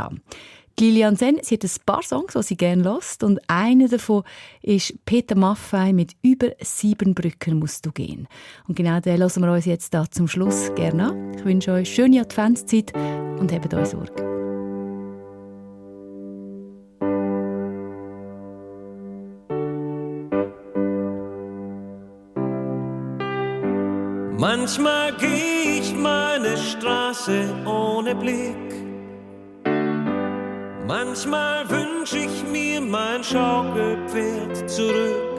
Lilian Sen, sie hat ein paar Songs, die sie gerne hört. Und einer davon ist Peter Maffay mit «Über 7 Brücken musst du gehen». Und genau den hören wir uns jetzt da zum Schluss gerne an. Ich wünsche euch schöne Adventszeit und habt euch Sorge. Manchmal geh ich meine Straße ohne Blick. Manchmal wünsch ich mir mein Schaukelpferd zurück.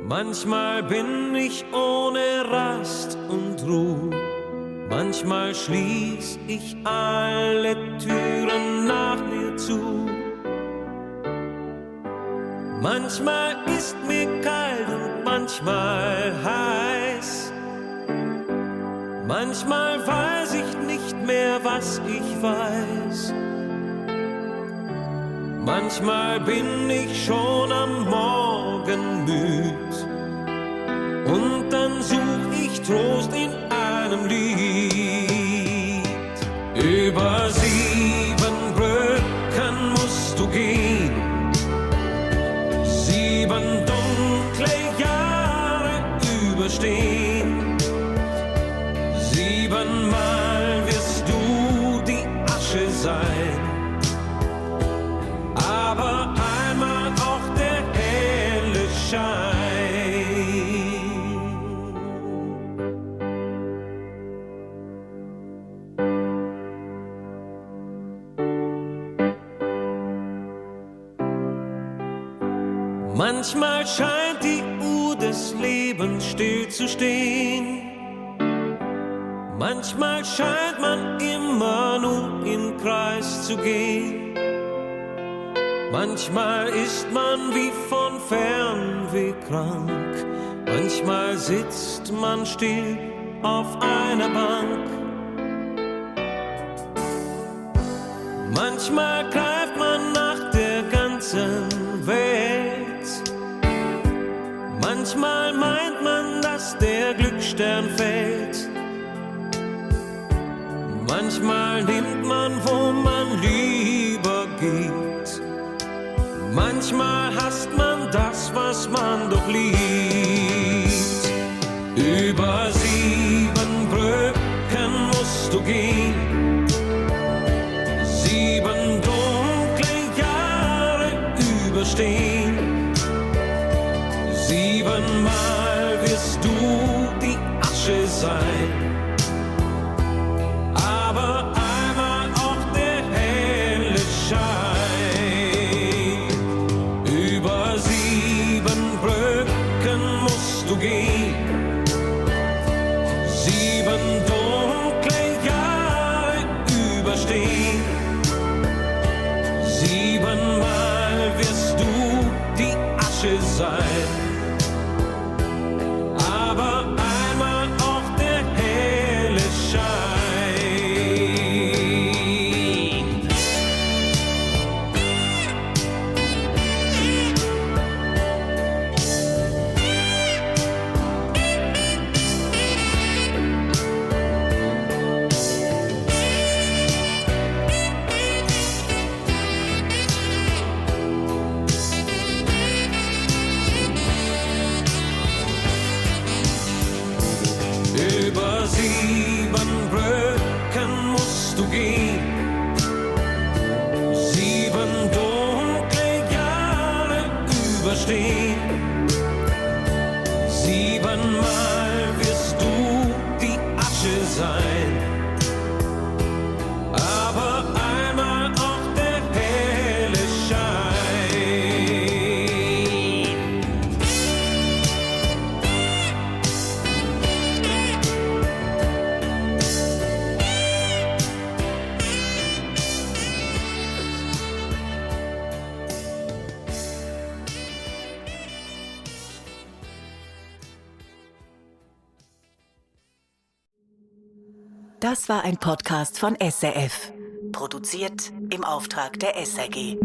Manchmal bin ich ohne Rast und Ruhe. Manchmal schließ ich alle Türen nach mir zu. Manchmal ist mir kalt und manchmal heiß. Manchmal weiß ich nicht mehr, was ich weiß. Manchmal bin ich schon am Morgen müd und dann such ich Trost in einem Lied. Über 7 Brücken musst du gehen, 7 dunkle Jahre überstehen. 7-mal wirst du die Asche sein, aber einmal auch der helle Schein. Manchmal scheint die Uhr des Lebens still zu stehen. Manchmal scheint man immer nur im Kreis zu gehen. Manchmal ist man wie von Fernweh krank. Manchmal sitzt man still auf einer Bank. Manchmal greift man nach der ganzen Welt. Manchmal meint man, dass der Glücksstern fällt. Manchmal nimmt man, wo man lieber geht. Manchmal hasst man das, was man doch liebt. Über 7 Brücken musst du gehen, 7 dunkle Jahre überstehen. sein. Aber einmal auch der helle Schein. Über 7 Brücken musst du gehen, 7 dunkle Jahre überstehen. 7-mal wirst du die Asche sein. Aber einmal auch der helle Schein. Über 7 Brücken musst du gehen, 7 dunkle Jahre überstehen. 7-mal wirst du die Asche sein. Aber einmal auch der helle Schein. Das war ein Podcast von SRF. Produziert im Auftrag der SRG.